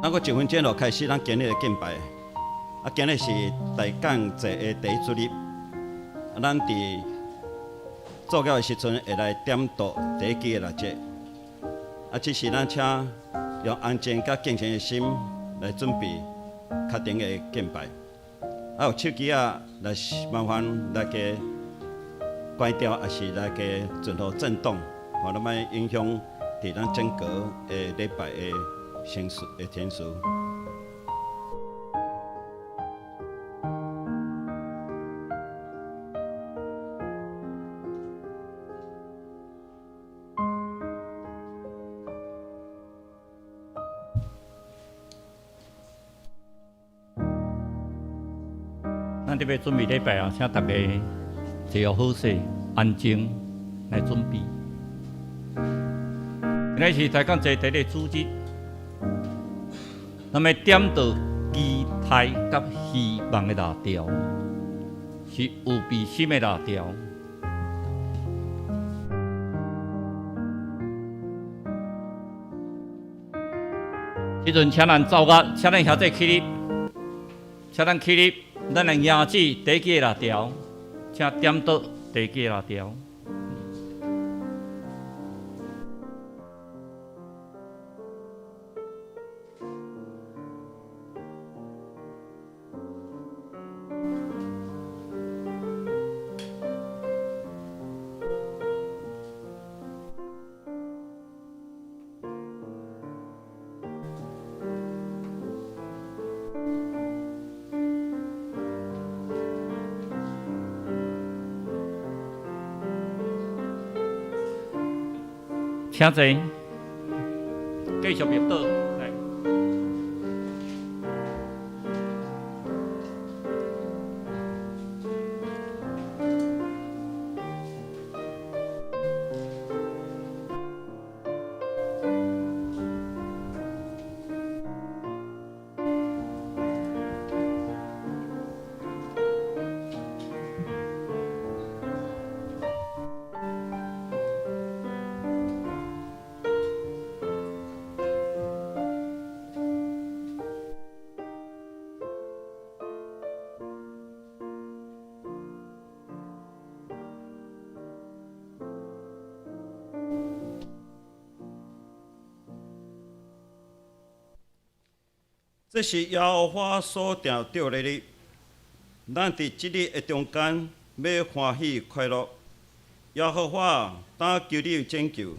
咱閣一分鐘就開始咱今日的敬拜。啊，今日是大降節的第一主日。啊，咱佇做業的時陣會來點燭第一支的蠟燭。啊，這時咱請用安靜佮敬虔的心來準備較長的敬拜。啊，有手機仔，來麻煩來加關掉，抑是來加盡予震動，予咱莫影響佇咱整個的禮拜的程序的程序。咱這欲準備禮拜啊，請大家坐好勢，安靜來準備。今日是大降節第一個主日，咱欲點著期待佮希望的蠟燭，是預備心的蠟燭。這陣請咱奏樂，請咱兄弟起立，請咱起立，咱來迎接第一支的蠟燭，請點著第一支的蠟燭。請坐，繼續默禱。來。這是耶和華所定著的日，咱佇這日的中間欲歡喜快樂。耶和華，當求你拯救；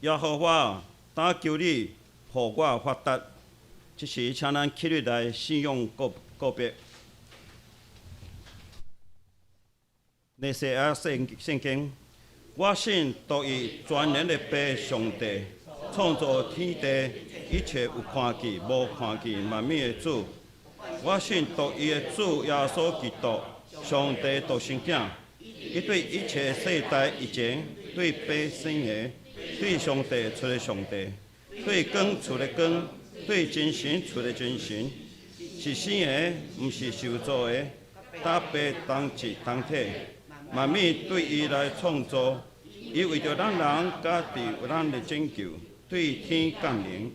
耶和華，當求你予我發達。這時，請咱起立來信仰告告白。尼西亞聖聖經，我信獨一全能的父上帝，創造天地一切有看見無看見萬物的主。我信獨一的主耶穌基督，上帝獨生囝，伊對一切世代以前，對父生的，對上帝出的上帝，對光出的光，對真神出的真神，是生的，毋是受造的，佮父同質同體，萬物對伊來創造，伊為著咱人佮佇咱的拯救，對天降臨，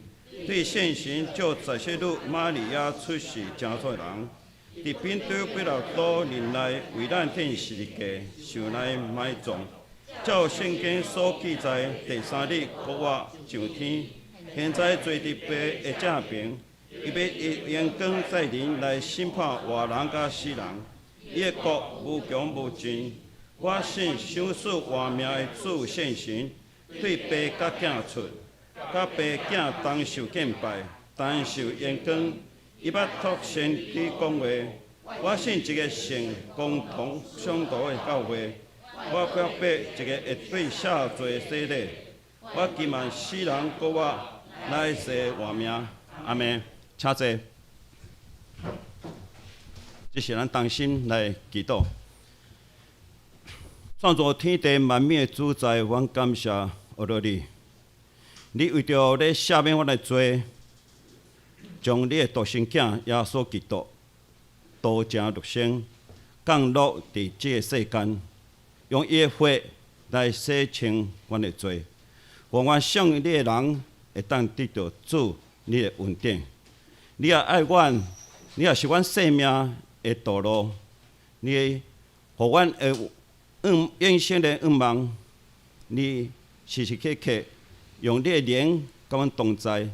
對聖神藉十色女瑪利亞出世成做人，佇品丟彼拉多忍耐為咱釘十字架受難埋葬，照聖經所記載，第三日復活上天，現在坐佇父的正爿，伊欲以榮光再臨來審判活人佮死人，伊的國無窮無盡。我信賞賜活命的主聖神，對爸佮囝出，佮爸囝同受敬拜，同受榮光。伊捌託先知講話。我信一个聖公同聖徒的教會，我表白一个會對赦罪洗禮。我期望死人復活，來世活命。阿們，請坐。這是咱同心來祈禱。創造天地萬物的主宰，阮感謝阿羅你。你為著咧赦免阮的罪，將你的獨生囝耶穌基督道成肉身，降落佇這个世間，用伊的血來洗清阮的罪，予阮信你的人會當得著主你的恩典。你也愛阮，你也是阮生命的道路，你予阮的永生的願望，你時時刻刻用你的靈佮阮同在，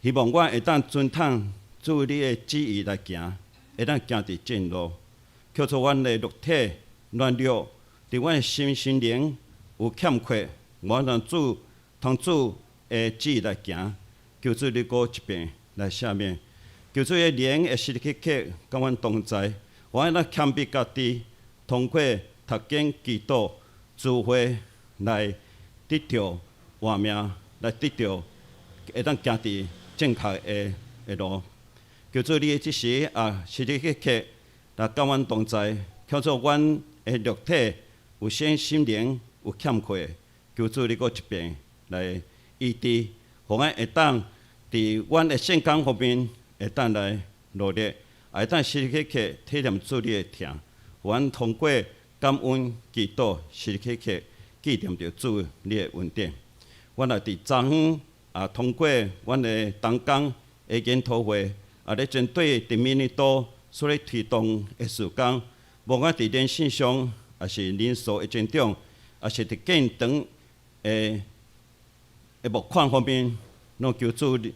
希望阮會當遵趁主你的旨意來行，會當行佇正路，扣除阮的肉體軟弱，佇阮的心心靈有欠缺，無法通主通主的旨意來行，求主你閣一遍來赦免，求主的靈會時時刻刻佮阮同在，予咱謙卑家己，通過讀經、祈禱、聚會來得著活命，來得著會當行佇正確的路。求主你這時啊，時時刻刻來佮阮同在，協助阮的肉體有身心靈有欠缺，求主你閣一遍來醫治，予阮會當佇阮的聖工方面會當來努力，也會當時時刻刻體驗主你的疼，予阮通過感恩祈禱，時時刻刻紀念著主你的恩典。阮也佇昨昏啊，通過阮的同工的研討會，也咧針對佇緬尼多所咧推動的事工，無管佇靈性上，抑是人數的增長，抑是佇建堂的募款方面，攏求主，予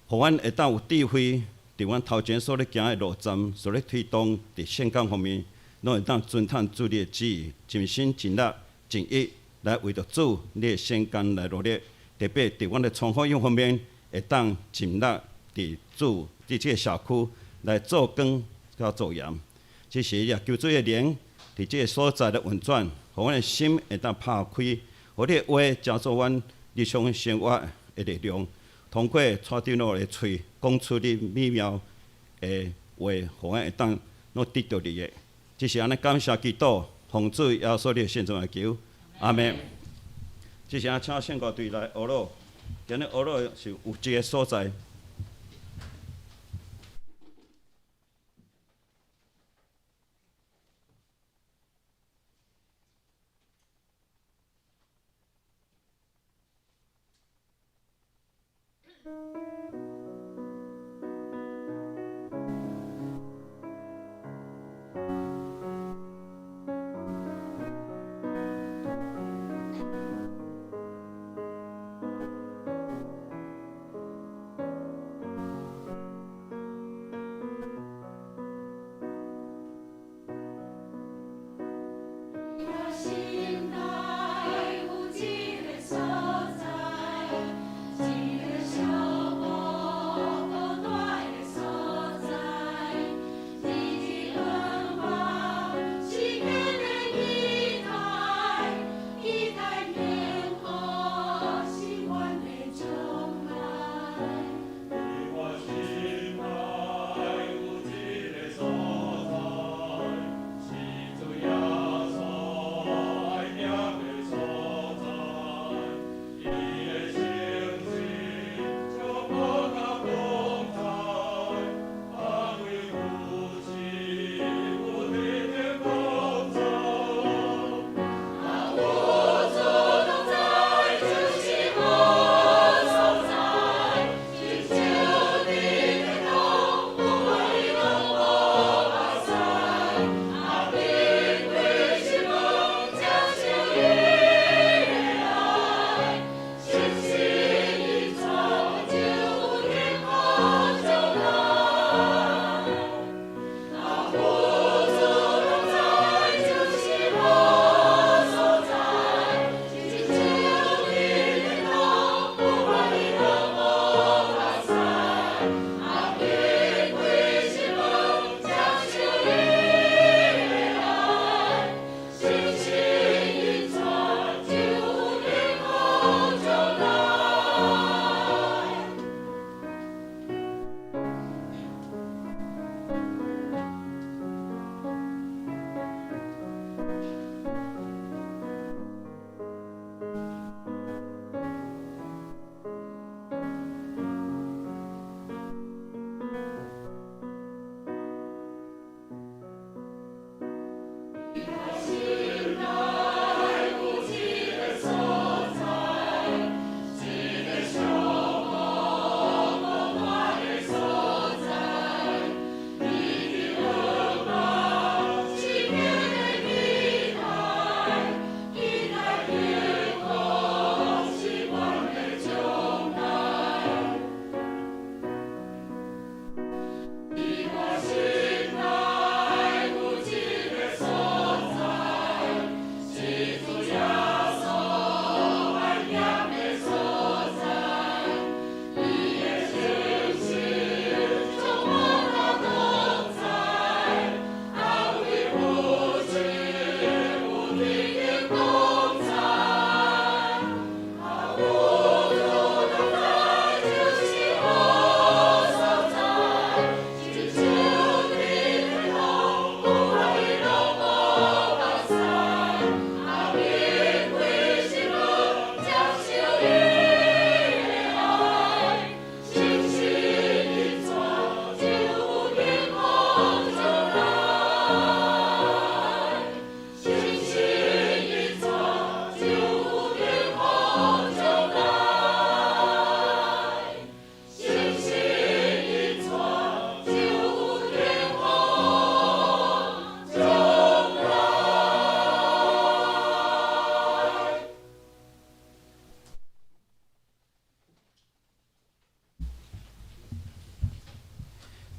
阮會當有智慧，佇阮頭前所咧行的路站，所咧推動佇聖工方面，攏會當遵趁主你的旨意，盡心盡力盡意來為著主你的聖工來努力。特別佇阮的傳福音方面，會當盡力佇主佇這个社區來做光佮做鹽。這時也求主的靈佇這个所在來運轉，予阮的心會當拍開，予你的話成做阮日常生活的力量。通過蔡長老的喙講出你美妙的話，予阮會當攏得著利益。這是按呢感謝祈禱，奉主耶穌的聖名來求，阿們。這時啊，請聖歌隊來學樂。今日學樂是有一个所在。我心內有一个所在，一个小寶。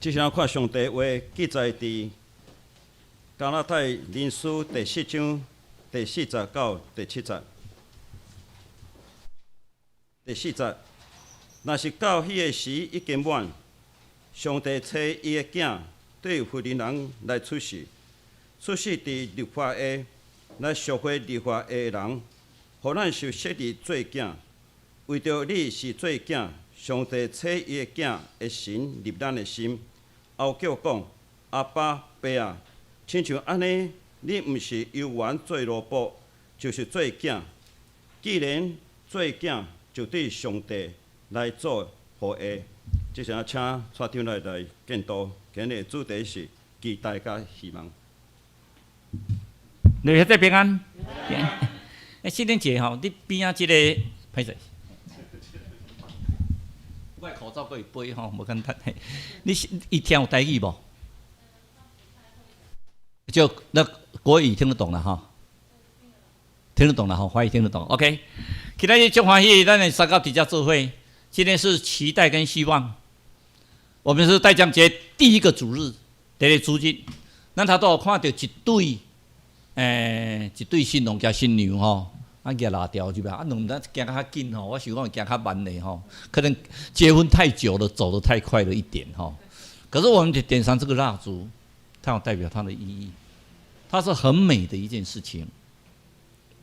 這是咱看上帝話記載佇加拉太人書第四章第四節到第七節。第四節，若是到彼个時已經滿，上帝差伊的囝對婦人人來出世，出世佇律法下，來贖回律法下的人，予咱受設立做囝。為著你是做囝，上帝差伊的囝的神入咱的心，嗷叫講：阿爸爸啊！親像按呢，你毋是猶原做奴僕，就是做囝。既然做囝，就對上帝來做後裔。這時請蔡長來來建道，今日主題是期待佮希望。你兄弟平安。欸，聖誕節吼，你邊仔這个歹勢？我口罩閣會飛吼，無簡單。你伊聽有台語無？就那國語聽得懂了哈，聽得懂了哈，華語聽得懂。OK，今仔日足歡喜，咱的三甲佇遮做伙。今天是期待跟希望。我們是待降節第一個主日，第一個主日，咱頭拄有看著一對，一對新郎佮新娘吼，啊，舉蠟燭是吧？啊，兩毋知行較緊吼，我想講行較慢咧吼，可能結婚太久了，走得太快了一點吼。可是我們點上這個蠟燭，它有代表它的意義，它是很美的一件事情。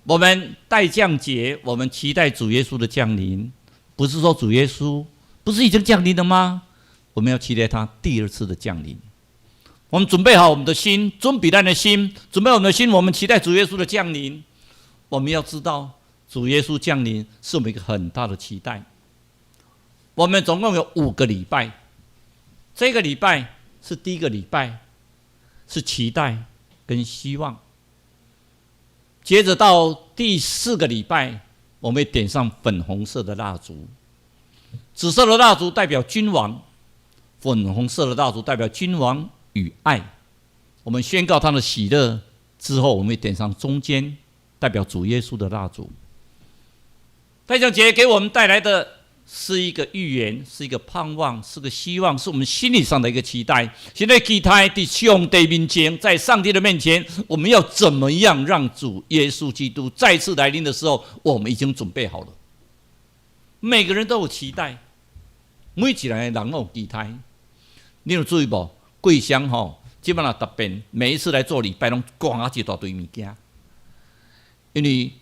我們待降節，我們期待主耶穌的降臨，不是說主耶穌不是已經降臨了嗎？我們要期待他第二次的降臨。我們準備好我們的心，準備咱的心，準備我們的心，我們期待主耶穌的降臨。我們要知道，主耶穌降臨是我們一個很大的期待。我們總共有五個禮拜，這個禮拜是第一個禮拜，是期待跟希望。接着到第四個禮拜，我們會點上粉紅色的蠟燭，紫色的蠟燭代表君王，粉紅色的蠟燭代表君王與愛。我們宣告他的喜樂之後，我們會點上中間代表主耶穌的蠟燭。待降節給我們帶來的是一個預言，是一個盼望，是個希望，是我們心理上的一個期待。現在期待佇上帝面前，在上帝的面前，我們要怎麼樣讓主耶穌基督再次來臨的時候，我們已經準備好了。每個人都有期待，每一個人攏有期待。你有注意無？桂香吼，基本上特別每一次來做禮拜，攏掛一大堆物件，因為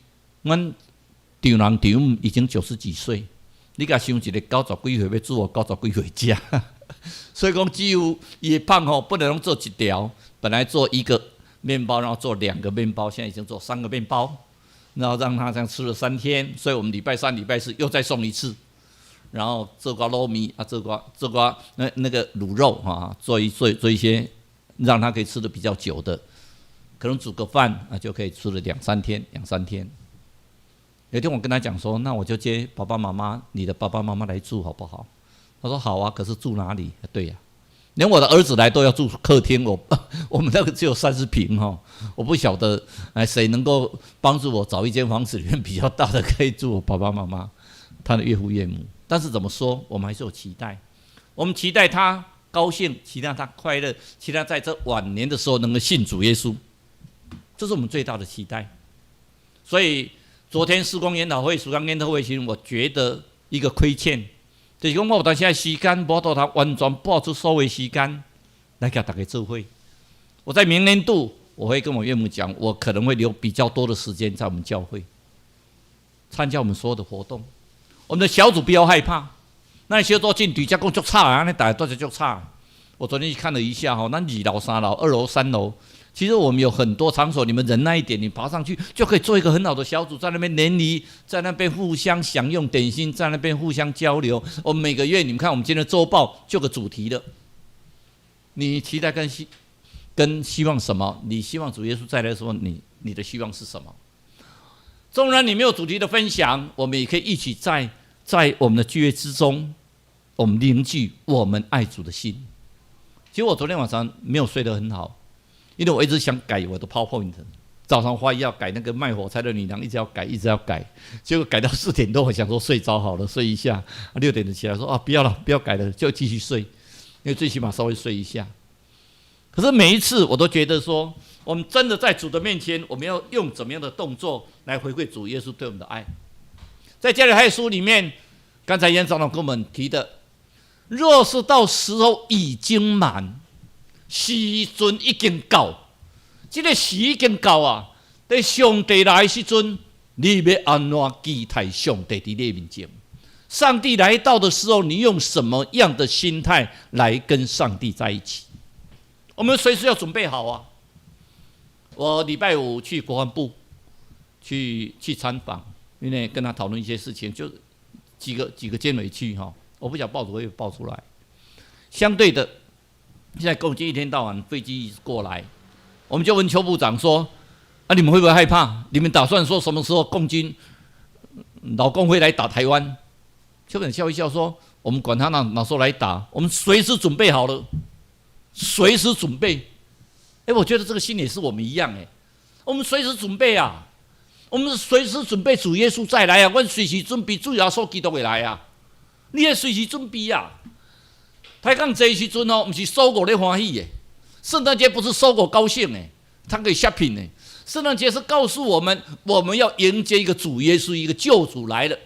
阮丈人丈母已經九十幾歲。你共想一个九十幾歲欲煮予九十幾歲食，所以講只有伊的胖吼，不能攏做一條，本來做一個麵包，然後做兩個麵包，現在已經做三個麵包，然後讓他這樣吃了3天，所以我們禮拜三、禮拜四又再送一次，然後做個滷麵啊，做個那個滷肉啊，做一些讓他可以吃得比較久的，可能煮個飯啊就可以吃了兩三天，兩三天。有一天我跟他講說，那我就接爸爸媽媽，你的爸爸媽媽來住好不好？他說好啊，可是住哪裡？對呀，連我的兒子來都要住客廳，我們那個只有30平哈，我不曉得哎誰能夠幫助我找一間房子裡面比較大的可以住我爸爸媽媽，他的岳父岳母。但是怎麼說，我們還是有期待，我們期待他高興，期待他快樂，期待在這晚年的時候能夠信主耶穌，這是我們最大的期待。所以昨天事工研討會、事工研討會，其實我覺得一個虧欠，就是講我有當時時間無法度通完全撥出所有時間來共大家做伙。我在明年度，我會跟我岳母講，我可能會留比較多的時間在我們教會，參加我們所有的活動。我們的小組不要害怕，那小組進佇遮講足吵啊，按呢大家都是足吵。我昨天去看了一下吼，咱二樓、三樓、二樓、三樓。其實我們有很多場所，你們忍耐一點，你爬上去就可以做一個很好的小組，在那邊聯誼，在那邊互相享用點心，在那邊互相交流。我們每個月，你們看我們今天週報就個主題的，你期待跟希望什麼？你希望主耶穌再來的時候，你的希望是什麼？縱然你沒有主題的分享，我們也可以一起在我們的聚會之中，我們凝聚我們愛主的心。其實我昨天晚上沒有睡得很好。因為我一直想改我的 PowerPoint，早上花要改那個賣火柴的女郎，一直要改，一直要改，結果改到4點多，我想說睡着好了，睡一下。6點就起來說啊，不要了，不要改了，就繼續睡。因為最起碼稍微睡一下。可是每一次我都覺得說，我們真的在主的面前，我們要用怎麼樣的動作來回饋主耶穌對我們的愛？在加拉太書裡面，剛才嚴長老跟我們提的，若是到時候已經滿，時陣已經到，這個時已經到啊！佇上帝來的時陣，你欲按怎期待上帝佇你面前？上帝來到的時候，你用什麼樣的心態來跟上帝在一起？我們隨時要準備好啊！我禮拜五去國防部去參訪，因為跟他討論一些事情，就幾個監委去哈，我不曉得報紙會報出來。相對的，現在共軍一天到晚飛機一直過來，我們就問邱部長說：啊，你們會不會害怕？你們打算說什麼時候共軍老共會來打台灣？邱部長笑一笑說：我們管他哪時候來打，我們隨時準備好了。隨時準備，哎，我覺得這個心也是我們一樣哎，我們隨時準備啊，我們隨時準備主耶穌再來啊，阮隨時準備主耶穌基督會來啊，你也隨時準備啊。抬槓這時陣哦，毋是蔬果咧歡喜的，聖誕節不是蔬果高興的，他可以 shopping 的。聖誕節是告訴我們，我們要迎接一個主耶穌，一個救主來了。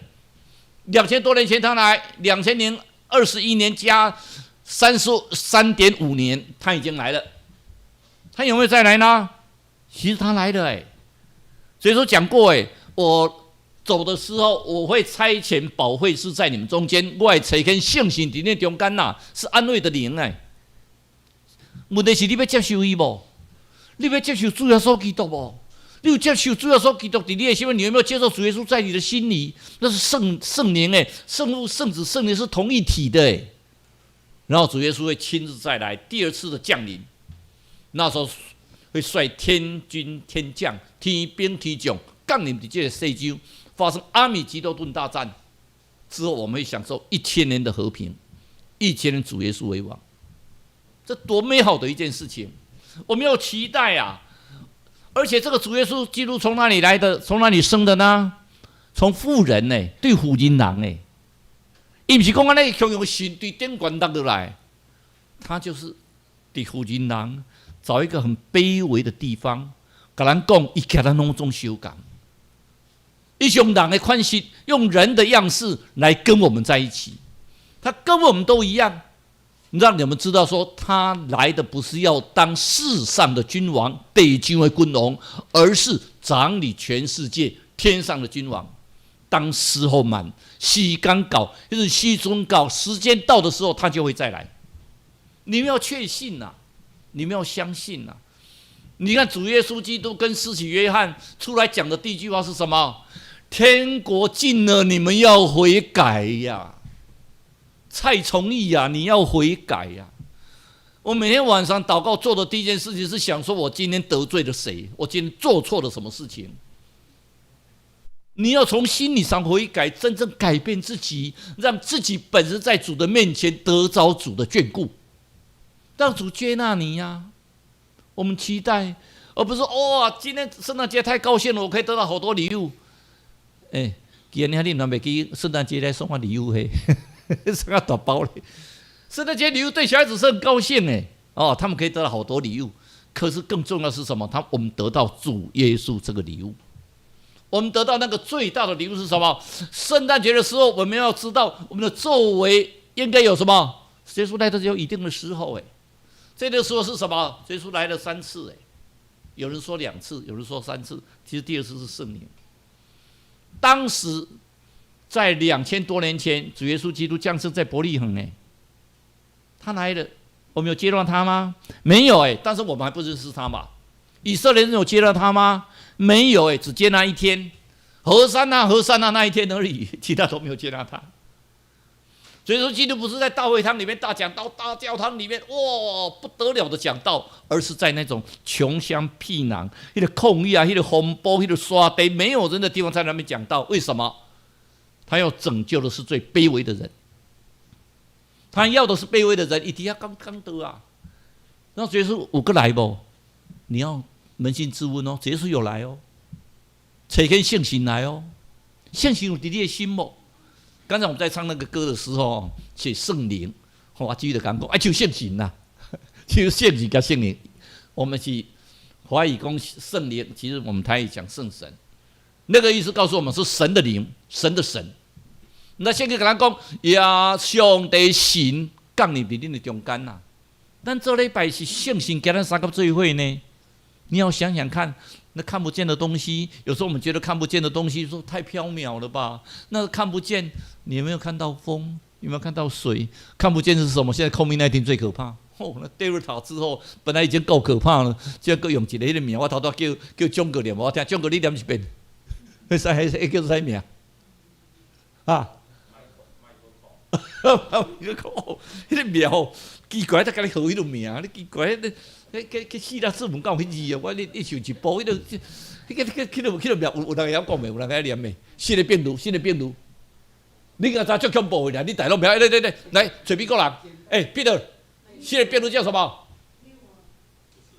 2000多年前他來，2021年加33.5年，他已經來了。他有沒有再來呢？其實他來了哎。所以說講過哎，我走的時候，我會差遣保惠師在你們中間，我會差遣聖神佇恁中間吶，是安慰的靈哎。問題是你欲接受伊無？你欲接受主耶穌基督無？你有接受主耶穌基督佇你的心裡，你有沒有接受主耶穌在你的心裡？那是聖靈哎，聖父、聖子、聖靈是同一體的哎。然後主耶穌會親自再來第二次的降臨，那時候會率天軍天將、天兵天將降臨佇這個世洲，發生阿米吉多頓大戰之後，我們會享受一千年的和平，一千年主耶穌為王，這多美好的一件事情！我們要期待啊！而且這個主耶穌基督從哪裡來的？從哪裡生的呢？從婦人呢？對婦人人呢？伊毋是講按呢，強用神對頂懸落落來，他就是佇婦人人找一個很卑微的地方，共咱講，伊共咱攏總相仝。伊用人的款式，用人的樣式來跟我們在一起，他跟我們都一樣，讓你們知道說，他來的不是要當世上的君王，地上的君王，而是掌理全世界天上的君王。當時候滿，時間到，就是時陣到，時間到的時候，他就會再來。你們要確信吶，你們要相信吶。你看主耶穌基督跟施洗約翰出來講的第一句話是什麼？天國近了，你們要悔改呀！蔡崇義呀，你要悔改呀！我每天晚上禱告做的第一件事情是想說，我今天得罪了誰？我今天做錯了什麼事情？你要從心理上悔改，真正改變自己，讓自己本身在主的面前得着主的眷顧，讓主接納你呀。我們期待，而不是哇，今天聖誕節太高興了，我可以得到好多禮物。哎，既然你你袂記聖誕節來送我禮物嘿，送個大包嘞。聖誕節禮物對小孩子是很高興哎，哦，他們可以得到好多禮物。可是更重要是什麼？我們得到主耶穌這個禮物。我們得到那個最大的禮物是什麼？聖誕節的時候，我們要知道我們的作為應該有什麼？耶穌來的有一定的時候，哎，這個時候是什麼？耶穌來了三次，哎，有人說兩次，有人說三次，其實第二次是聖靈。當時在2000多年前，主耶穌基督降生在伯利恆，哎，他來了，我們有接納他嗎？沒有，哎，但是我們還不認識他嘛。以色列人有接納他嗎？沒有哎，只接納一天，和散那和散那那一天而已，其他都沒有接納他。所以說，基督不是在大會堂裡面大講道，大教堂裡面哇不得了的講道，而是在那種窮鄉僻壤、彼個曠野啊、彼個荒埔、彼個山地沒有人的地方，在那邊講道。為什麼？他要拯救的是最卑微的人，他要的是卑微的人，伊佇遐講講道啊。那耶穌有閣來無？你要捫心自問哦，耶穌有來哦，差遣聖神來哦，聖神有佇你的心無？剛才我們在唱那個歌的時候，寫聖靈，我只就講講，愛求聖神啦，求聖神佮聖靈。我們是華語講聖靈，其實我們台語講聖神，那個意思告訴我們是神的靈，神的神。那聖經共咱講，耶上帝神降臨佇恁的中間啦。咱做禮拜是聖神共咱相佮做伙呢？你要想想看，那看不見的東西，有時候我們覺得看不見的東西，說太飄渺了吧？那個看不見，你有沒有看到風？有沒有看到水？看不見是什麼？現在 COVID-19 最可怕。哦，那 Delta 之後，本來已經夠可怕了，這閣用一個彼個名，我頭拄叫叫張哥念，我聽張哥你念一遍，彼啥彼彼叫做啥名？啊？哦，彼個名吼奇怪，才共你號彼個名，你奇怪，你彼彼彼四粒字母敢有彼字啊？我你你想一步，彼個彼個彼個彼個彼個名有有人會曉講袂？有人會曉念袂？新的病毒，新的病毒，你敢知足恐怖的啦？你大攏袂曉，來來來，來揣美國人，欸，Peter，新的病毒叫什麼？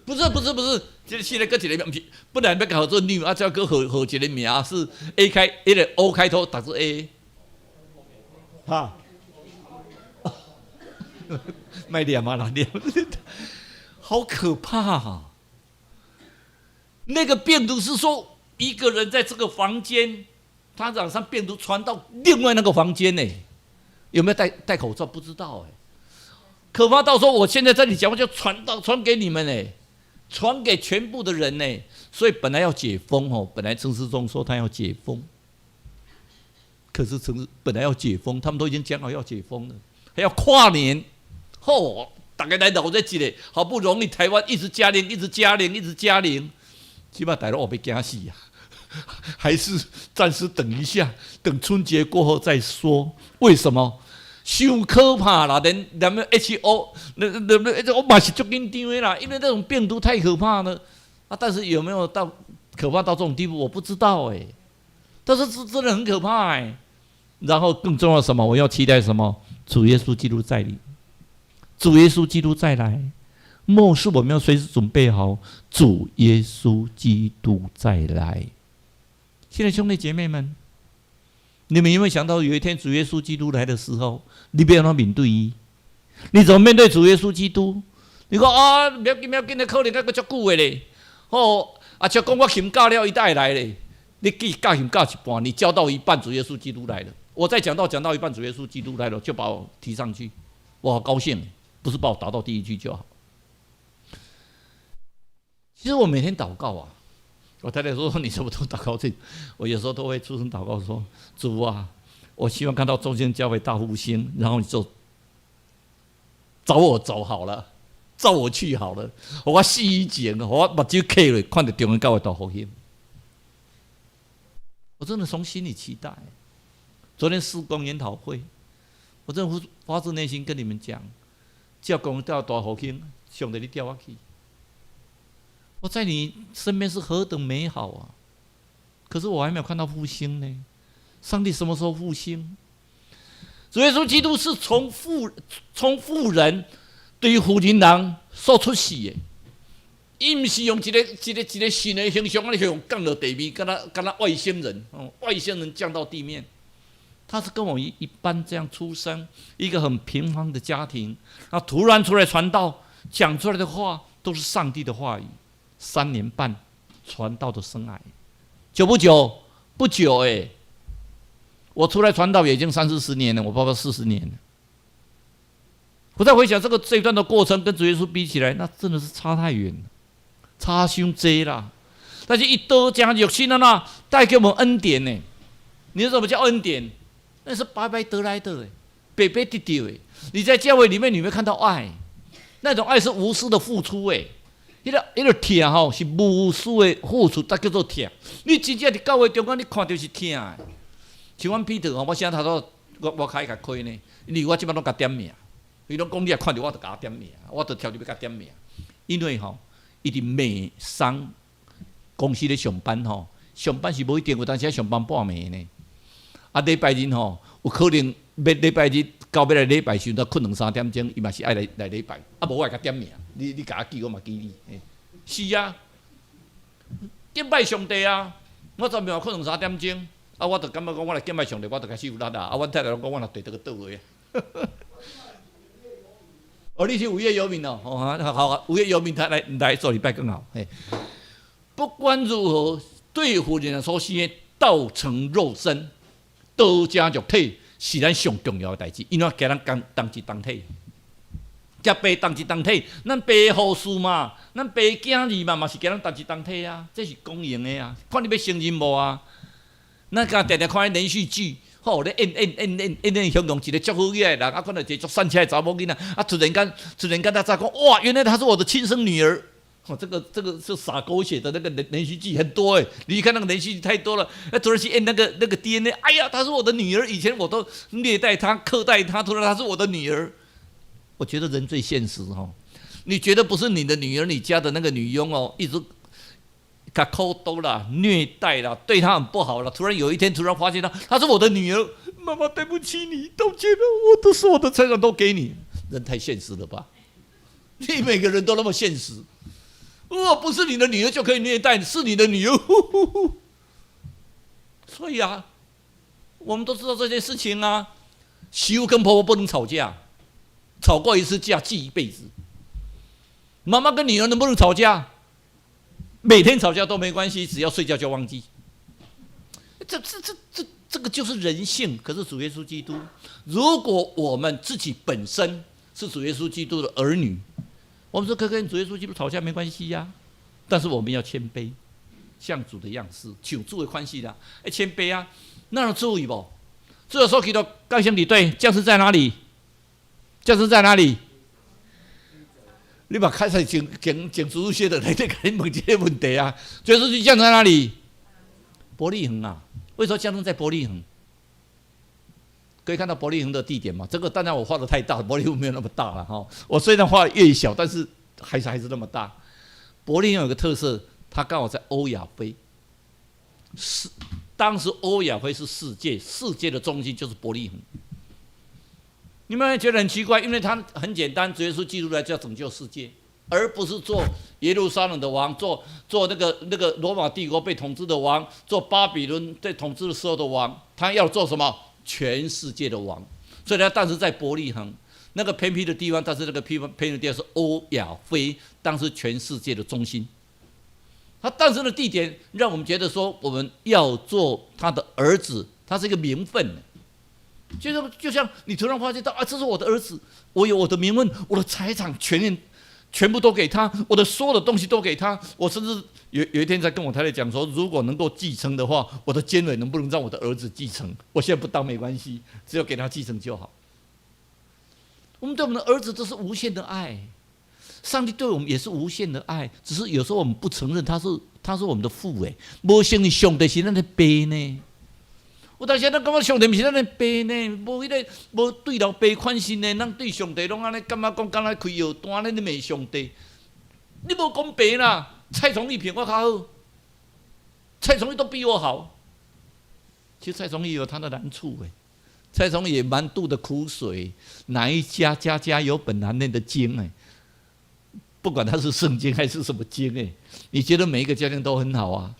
不是不是不是，這個新的閣一個名，毋是，本來欲共號做 new，啊，這閣號號一個名是 A 開，彼個 O 開頭，讀做 A，哈？莫念啊啦，念，好可怕啊！那個病毒是說，一個人在這個房間，他染上病毒傳到另外那個房間呢，有沒有戴戴口罩？不知道哎，可怕到說，我現在在你講話就傳到傳給你們呢，傳給全部的人呢。所以本來要解封哦，本來陳時中說他要解封，可是陳本來要解封，他們都已經講好要解封了，還要跨年，嚯，大家來鬧這一个，好不容易台灣一直加零，一直加零，一直加零，起碼大陸我欲驚死啊！還是暫時等一下，等春節過後再說。為什麼？傷可怕啦！連連 H O 那那那我嘛是足緊張的啦，因為那種病毒太可怕了啊！但是有沒有到可怕到這種地步，我不知道哎。但是是真的很可怕哎。然後更重要什麼？我要期待什麼？主耶穌基督再臨，主耶穌基督再來，末世我們要隨時準備好，主耶穌基督再來。親愛的兄弟姐妹們，你們有沒有想到有一天主耶穌基督來的時候，你欲按怎面對伊？你怎麼面對主耶穌基督？你講啊，不要緊，不要緊，你可能閣閣足久的咧。哦，啊，就講我請教了，伊才會來咧。你記教請教一半，你教到一半，主耶穌基督來了。我再講到講到一半，主耶穌基督來了，就把我提上去，我好高興，不是把我打到地獄去就好。其實我每天禱告啊，我太太說你怎麼都禱告這個？我有時候都會出聲禱告說：主啊，我希望看到中興教會大復興，然後你就找我走好了，召我去好了。我死以前，我目睭瞌落，看著中興教會大復興。我真的從心裡期待。昨天事工研討會，我真的發自內心跟你們講，教工調大復興，上帝你調我去。我在你身邊是何等美好啊！可是我還沒有看到復興呢。上帝什麼時候復興？主耶穌基督是從婦人對於婦人人所出世的，伊毋是用一個一個一個神的形象按呢向降落地面，敢若敢若外星人，外星人降到地面。他是跟我一般這樣出生，一個很平凡的家庭，那突然出來傳道，講出來的話都是上帝的話語。3年半傳道的生涯，久不久？不久哎。我出來傳道也已經三四十年了，我爸爸40年了。我再回想這個這一段的過程，跟主耶穌比起來，那真的是差太遠了，差傷濟啦。但是伊道成肉身了呢，帶給我們恩典呢。你說什麼叫恩典？那是白白得來的，白白得著的。你在教會裡面，你沒看到愛？那種愛是無私的付出，哎，彼個彼個疼吼是無私的付出，才叫做疼。你真正佇教會中間，你看著是疼的。像阮彼得吼，我寫頭拄我較愛共開呢，因為我這擺攏共點名，伊攏講你若看著我就共我點名，我就跳入欲共點名。因為吼，伊佇美商公司咧上班吼，上班是無一定有當時愛上班半暝呢。啊，禮拜日吼，有可能欲禮拜日到欲來禮拜時陣，睏兩三點鐘，伊嘛是愛來來禮拜。啊，無我會共點名，你共我記，我嘛記你。是啊，敬拜上帝啊！我昨暝睏兩三點鐘，啊，我就感覺講我來敬拜上帝，我就開始有力啊！啊，阮太太攏講我若綴得閣倒去。哦，你是無業遊民哦，哦，好好，無業遊民他來來做禮拜更好。嘿，不管如何，對婦人所生的道成肉身，道成肉體是咱上重要的代誌，因為共咱講同一同體，佮爸同一同體，咱爸後嗣嘛，咱爸囝兒嘛，嘛是共咱同一同體啊，這是公平的啊，看你欲承認無啊？咱敢定定看連續劇。吼，咧演演演演演演形容一個足好額的人，啊，看著一个足散車的查某囡仔，啊，突然間他才講，哇，原來她是我的親生女兒。哦，這個是灑狗血的那個連續劇很多誒，你看那個連續劇太多了。那突然去驗那個 DNA，哎呀，她是我的女兒，以前我都虐待她、苛待她，突然她是我的女兒。我覺得人最現實吼，你覺得不是你的女兒，你家的那個女傭哦，一直共苦毒啦、虐待啦，對她很不好了。突然有一天，突然發現她，她是我的女兒，媽媽對不起你，道歉了，我都是我的財產都給你。人太現實了吧？你每個人都那麼現實。哦，不是你的女兒就可以虐待，是你的女兒。呼呼呼。所以啊，我們都知道這件事情啊。媳婦跟婆婆不能吵架，吵過一次架記一輩子。媽媽跟女兒能不能吵架？每天吵架都沒關係，只要睡覺就忘記。這個就是人性。可是主耶穌基督，如果我們自己本身是主耶穌基督的兒女，我們說可以跟主耶穌基督吵架沒關係呀，但是我們要謙卑，像主的樣式，像主的款式啦，愛謙卑啊，那有注意無？主耶穌基督降生佇佗，降生在哪裡？降生在哪裡？你嘛開始前前前主日學的來在共你問這個問題啊？主耶穌降生在哪裡？伯利恆啊？為什麼降生在伯利恆？可以看到伯利恆的地點嗎？這個當然我畫的太大，伯利恆沒有那麼大了哈。我雖然畫越小，但是還是那麼大。伯利恆有個特色，它剛好在歐亞非，是當時歐亞非是世界，世界的中心就是伯利恆。你們會覺得很奇怪，因為它很簡單，主耶穌基督來就要拯救世界，而不是做耶路撒冷的王，做那個羅馬帝國被統治的王，做巴比倫在統治的時候的王。他要做什麼？全世界的王。所以他當時在伯利恆那個偏僻的地方，但是那個偏僻的地方是歐亞非當時全世界的中心。他誕生的地點讓我們覺得說，我們要做他的兒子，他是一個名分。就像你突然發現到啊，這是我的兒子，我有我的名分，我的財產全部都給他，我的所有的東西都給他。我甚至有一天在跟我太太講說，如果能夠繼承的話，我的監委能不能讓我的兒子繼承？我現在不當沒關係，只要給他繼承就好。我們對我們的兒子都是無限的愛，上帝對我們也是無限的愛，只是有時候我們不承認他是我們的父誒，無承認上帝是咱的爸呢。有當時咱感覺上帝毋是咱的爸呢，無彼個無對老爸款式呢，咱對上帝攏按呢感覺講，敢若開藥單咧咧罵上帝。你無講爸啦，蔡崇義比我較好，蔡崇義都比我好。其實蔡崇義有他的難處誒，蔡崇義也滿肚的苦水。哪一家家家有本難念的經誒？不管他是聖經還是什麼經誒，你覺得每一個家庭都很好啊？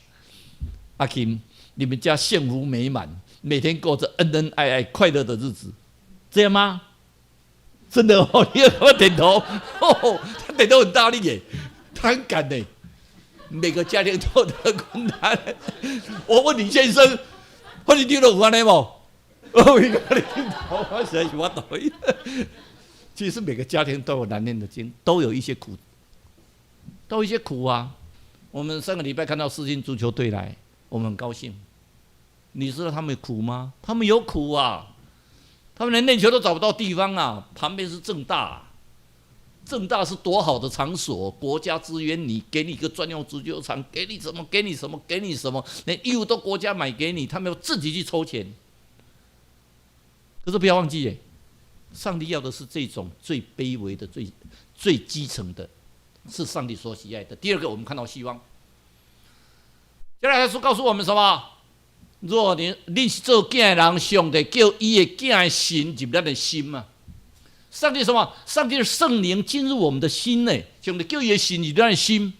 阿金，你們家幸福美滿，每天過着恩恩愛愛、快樂的日子，這樣嗎？真的哦，你要我點頭，哦，他點頭很大力耶，他很敢呢。每個家庭都有困難。我問李先生，我你聽到有按呢無？哦，伊共你點頭，我實在是無道理。其實每個家庭都有難念的經，都有一些苦，都有一些苦啊。我們上個禮拜看到世新足球隊來，我們很高興。你知道他們苦嗎？他們有苦啊，他們連練球都找不到地方啊。旁邊是政大，政大是多好的場所，國家支援你，給你一個專用足球場，給你什麼？給你什麼？給你什麼？連衣服都國家買給你，他們要自己去籌錢。可是不要忘記，耶，上帝要的是這種最卑微的、最最基層的，是上帝所喜愛的。第二個，我們看到希望。接下來書告訴我們什麼？若恁是做囝的人，上帝叫伊的囝的神入咱的心啊！上帝什麼？上帝的聖靈進入我們的心呢？上帝叫伊的神入咱的心，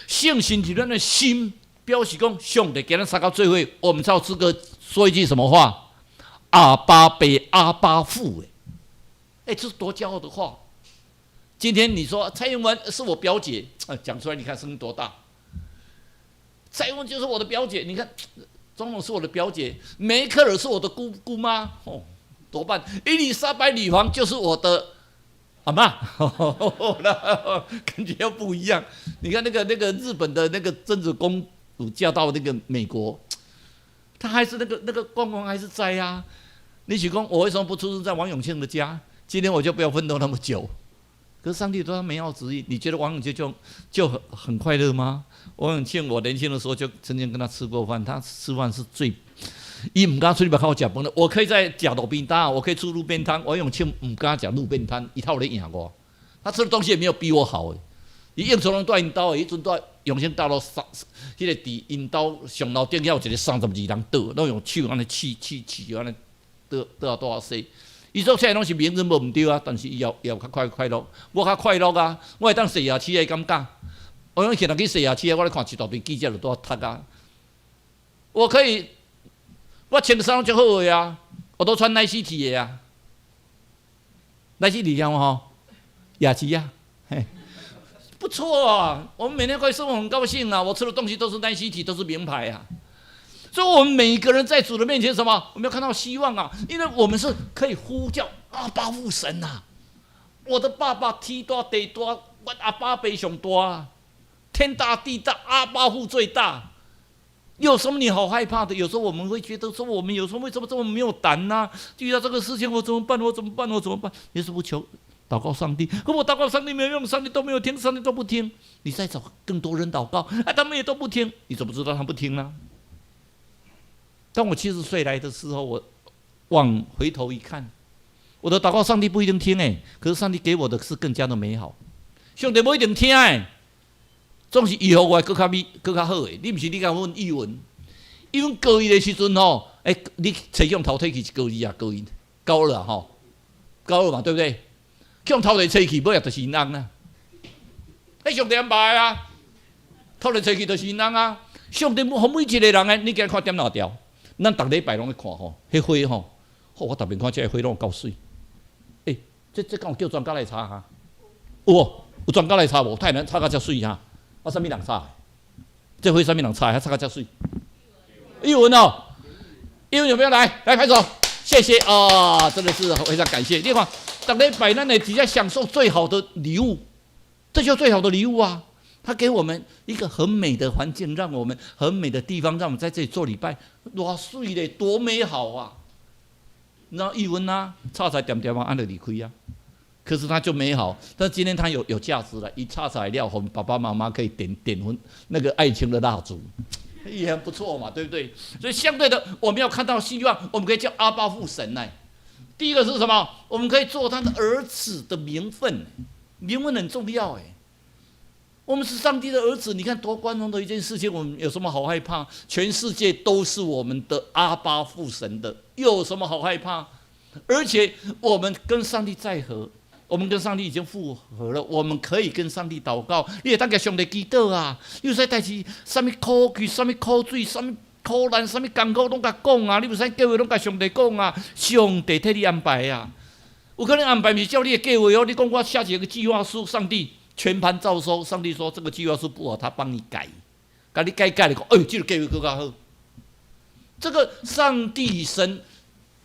聖神入咱的心，表示講上帝共咱相佮做伙，我們才有資格說一句什麼話？阿爸爸，阿爸父，哎，這是多驕傲的話！今天你說蔡英文是我表姐，講出來你看聲音多大。蔡英文就是我的表姐，你看總統是我的表姐，梅克爾是我的姑姑媽，哦，多半伊麗莎白女王就是我的阿嬤，那感覺又不一樣。你看那個日本的那個真子公主嫁到那個美國，她還是那個光環還是在啊。你許講，我為什麼不出生在王永慶的家？今天我就不要奮鬥那麼久。可是上帝對他美好旨意，你覺得王永慶就很快樂嗎？王永慶，我年輕的時候就曾經跟他吃過飯，他吃飯是最，伊毋敢出去外口食飯的。我可以在食路邊攤，我可以出路邊攤。王永慶毋敢食路邊攤，伊透咧贏我。他吃的東西也沒有比我好誒。伊應酬攏蹛𪜶兜的，彼陣蹛永興大樓三，彼個佇𪜶兜上樓頂遐有一個32人桌，攏用手按呢試試試按呢桌桌仔桌仔洗。伊做啥攏是名人無毋對啊，但是伊也有較快快樂，我較快樂啊，我會當洗牙齒的感覺。我講現在去洗牙齒，我咧看一大堆記者就拄仔讀啊。我可以，我穿衫足好的啊，我都穿 Nike 的啊。Nike 聽無吼？雅琪啊，嘿，不錯啊。我們每天過生活很高興啊。我吃的東西都是 Nike，都是名牌啊。所以，我們每個人在主的面前，什麼？我們要看到希望啊！因為我們是可以呼叫阿爸父神吶。我的爸爸天大地大，我阿爸爸上大，天大地大，阿爸父最大。有什麼你好害怕的？有時候我們會覺得說，我們有時候為什麼這麼沒有膽呢？遇到這個事情，我怎麼辦？我怎麼辦？我怎麼辦？你是不求禱告上帝？可我禱告上帝沒有用，上帝都沒有聽，上帝都不聽。你再找更多人禱告，啊，他們也都不聽。你怎麼知道他不聽呢？當我70歲來的時候，我往回頭一看，我的禱告上帝不一定聽哎，可是上帝給我的是更加的美好。上帝無一定聽哎，總是伊予我閣較美、閣較好的。你毋是你共阮語文，因為高一的時陣吼，欸，你揣去頭提去是高二啊，高一、高二啊吼，高二嘛，對不對？去予頭提揣去，尾仔就是𪜶翁啊。彼上帝安排啊，頭提揣去就是𪜶翁啊。上帝予每一個人的，你今日看點哪條？咱逐禮拜攏咧看吼，彼花吼，我逐遍看這个花攏有夠媠。欸，這敢有叫專家來查哈？有無？有專家來查無？太難插甲遮媠哈？啊，啥物人插？這花啥物人插？還插甲遮媠？玉文哦，玉文有沒有來？來拍手，謝謝啊！真的是非常感謝。你看，逐禮拜咱會直接享受最好的禮物，這就是最好的禮物啊！他給我們一個很美的環境，讓我們很美的地方，讓我們在這裡做禮拜，偌媠咧，多美好啊！那玉文啊，插菜恬恬啊，按呢離開啊。可是他就美好，但今天他有價值了，一插材料，我們爸爸媽媽可以點點婚那個愛情的蠟燭，也很不錯嘛，對不對？所以相對的，我們要看到希望，我們可以叫阿爸父神來。第一個是什麼？我們可以做他的兒子的名分，名分很重要哎。我們是上帝的兒子，你看多光榮的一件事情，我們有什麼好害怕？全世界都是我們的阿爸父神的，又有什麼好害怕？而且我們跟上帝在和，我們跟上帝已經復和了，我們可以跟上帝禱告。你會當共上帝祈禱啊！有啥代誌，啥物苦氣，啥物苦水，啥物苦難，啥物艱苦，攏共講啊！你有啥計劃，攏共上帝講啊！上帝替你安排啊！有可能安排毋是照你的計劃哦。你講我寫一個計劃書，上帝全盤照收。上帝說這個計劃書不好，他幫你改，共你改改，你講，哎，這個計劃閣較好。這個上帝神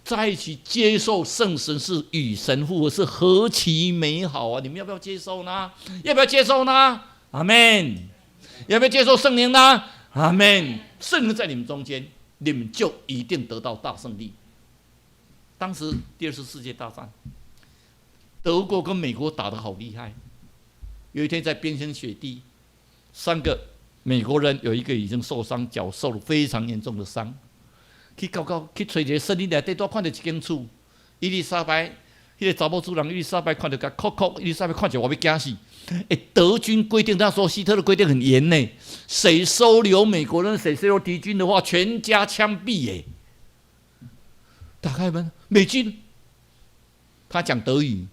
在一起接受聖神是與神復和，是何其美好啊！你們要不要接受呢？要不要接受呢？阿門。要不要接受聖靈呢？阿門。聖靈在你們中間，你們就一定得到大勝利。當時第二次世界大戰，德國跟美國打得好厲害。有一天在冰天雪地，三個美國人有一個已經受傷，腳受了非常嚴重的傷。去到到去揣一个森林內底，拄看著一間厝，伊麗莎白，彼個查某主人伊麗莎白看著共哭哭，伊麗莎白看著我欲驚死。欸，德軍規定，那時候希特勒規定很嚴呢，誰收留美國人，誰收留敵軍的話，全家槍斃。欸，打開門，美軍，他講德語，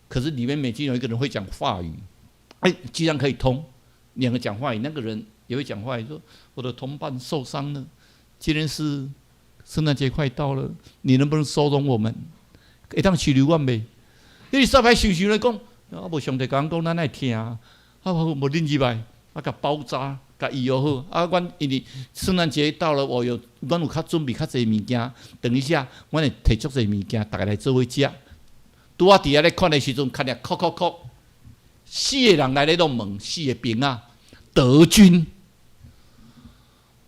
可是裡面美軍有一個人會講法語，欸，居然可以通，兩個講法語，那個人也會講法語，說我的同伴受傷了，今天是聖誕節快到了，你能不能收容我們？會當收留阮袂？伊麗莎白想想來講，啊，無上帝共阮講，咱愛聽。啊，無無恁入來，啊，共包紮，共醫好。啊，阮因為聖誕節到了，我有阮有較準備較濟物件。等一下，阮會提足濟物件，逐家來做伙食。拄仔佇遐咧看的時陣，看著叩叩叩，四個人來咧弄門，四個兵啊，德軍。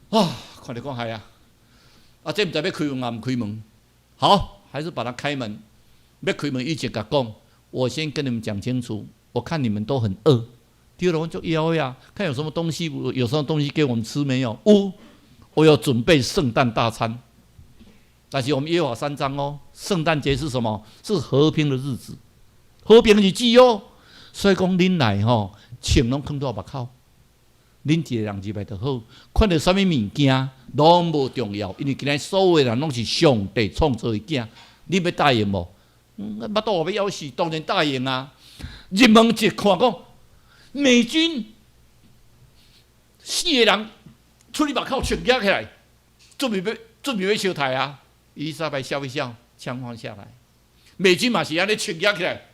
啊，看著講係啊，啊，這毋知欲開門抑毋開門。好，還是把它開門。欲開門以前共講，我先跟你們講清楚，我看你們都很餓。第二個就枵呀，看有什麼東西，有什麼東西給我們吃沒有？有，我有準備聖誕大餐。但是我們耶和華三章哦，聖誕節是什麼？是和平的日子，和平日子哦。所以講恁來吼，槍攏囥佇目口，恁一個人入來就好。看著啥物物件攏無重要，因為今日所有人攏是上帝創造的囝，你欲答應無？腹肚欲枵死，當然答應啊！入門一看講，美軍四個人出去目口槍舉起來，準備欲相刣啊！伊麗莎白笑一笑，槍放下來。美軍嘛是按呢槍舉起來，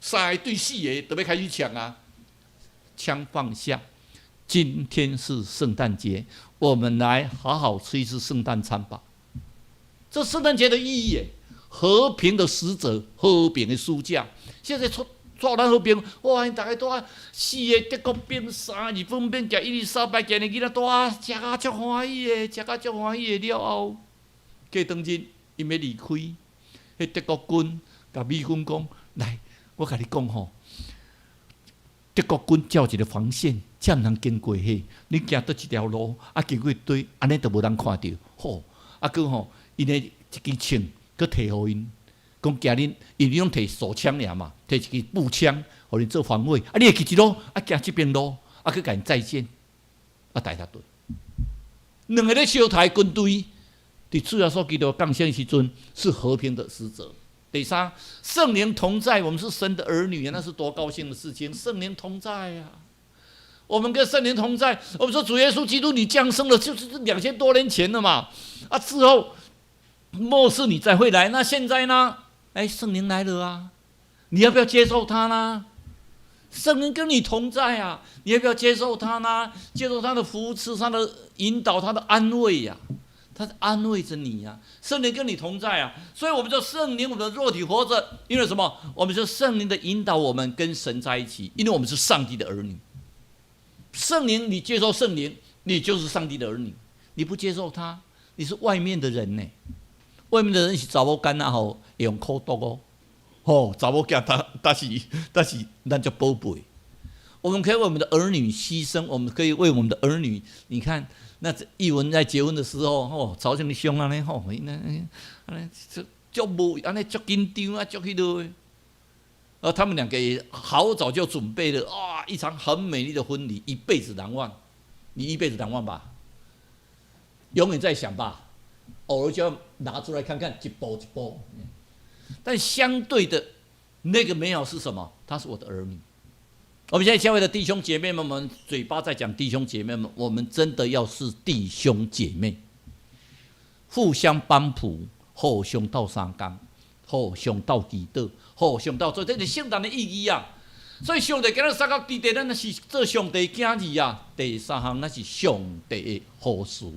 三個對四個都欲開始搶啊！槍放下，今天是聖誕節，我們來好好吃一次聖誕餐吧。這聖誕節的意義，和平的使者，和平的使者。現在出做咱和平，哇！𪜶逐家拄仔四個德國兵，三個日本兵，共伊麗莎白，共𪜶囡仔拄仔食甲足歡喜的，食甲足歡喜的了後，過當日𪜶欲離開，彼德國軍共美軍講：來，我共你講吼，德國軍照一個防線，遮毋通經過去，你行佗一條路，啊經過堆，按呢就無人看著。好，啊閣吼，𪜶的一支槍，閣提予𪜶。講驚恁，因為攏提手槍爾嘛，提一支步槍，予恁做防衛。啊，你會記一路，啊行這邊路，啊去共𪜶再見，啊帶他隊。兩個咧相刣軍隊，佇主耶穌基督降生時陣是和平的使者。第三，聖靈同在，我們是神的兒女，那是多高興的事情！聖靈同在啊，我們跟聖靈同在。我們說主耶穌基督，你降生了，就是2000多年前了嘛。啊，之後末世你再會來，那現在呢？哎，聖靈來了啊！你要不要接受他呢？聖靈跟你同在啊！你要不要接受他呢？接受他的扶持、他的引導、他的安慰呀？他是安慰着你呀。聖靈跟你同在啊！所以我們說聖靈，我們的肉體活着，因為什麼？我們說聖靈的引導，我們跟神在一起，因為我們是上帝的兒女。聖靈，你接受聖靈，你就是上帝的兒女；你不接受他，你是外面的人呢。外面的人是查某囡仔吼，會用苦毒哦，吼，查某囝，但是咱足寶貝。我們可以為我們的兒女犧牲，我們可以為我們的兒女。你看，那譯文在結婚的時候，吼，吵成兇按呢，吼，那按呢足足無按呢足緊張啊，足彼落。而他們兩個也好早就準備了啊，一場很美麗的婚禮，一輩子難忘。你一輩子難忘吧？永遠在想吧。偶爾就要拿出來看看，一步一步。但相對的，那個美好是什麼？他是我的兒女。我們現在教會的弟兄姐妹們，我們嘴巴在講弟兄姐妹們，我們真的要是弟兄姐妹，互相幫扶，互相鬥相共，互相鬥祈禱，互相鬥做，這是聖誕的意義啊！所以上帝今日三個弟弟，咱是做上帝囝兒啊。第三項，咱是上帝的後嗣。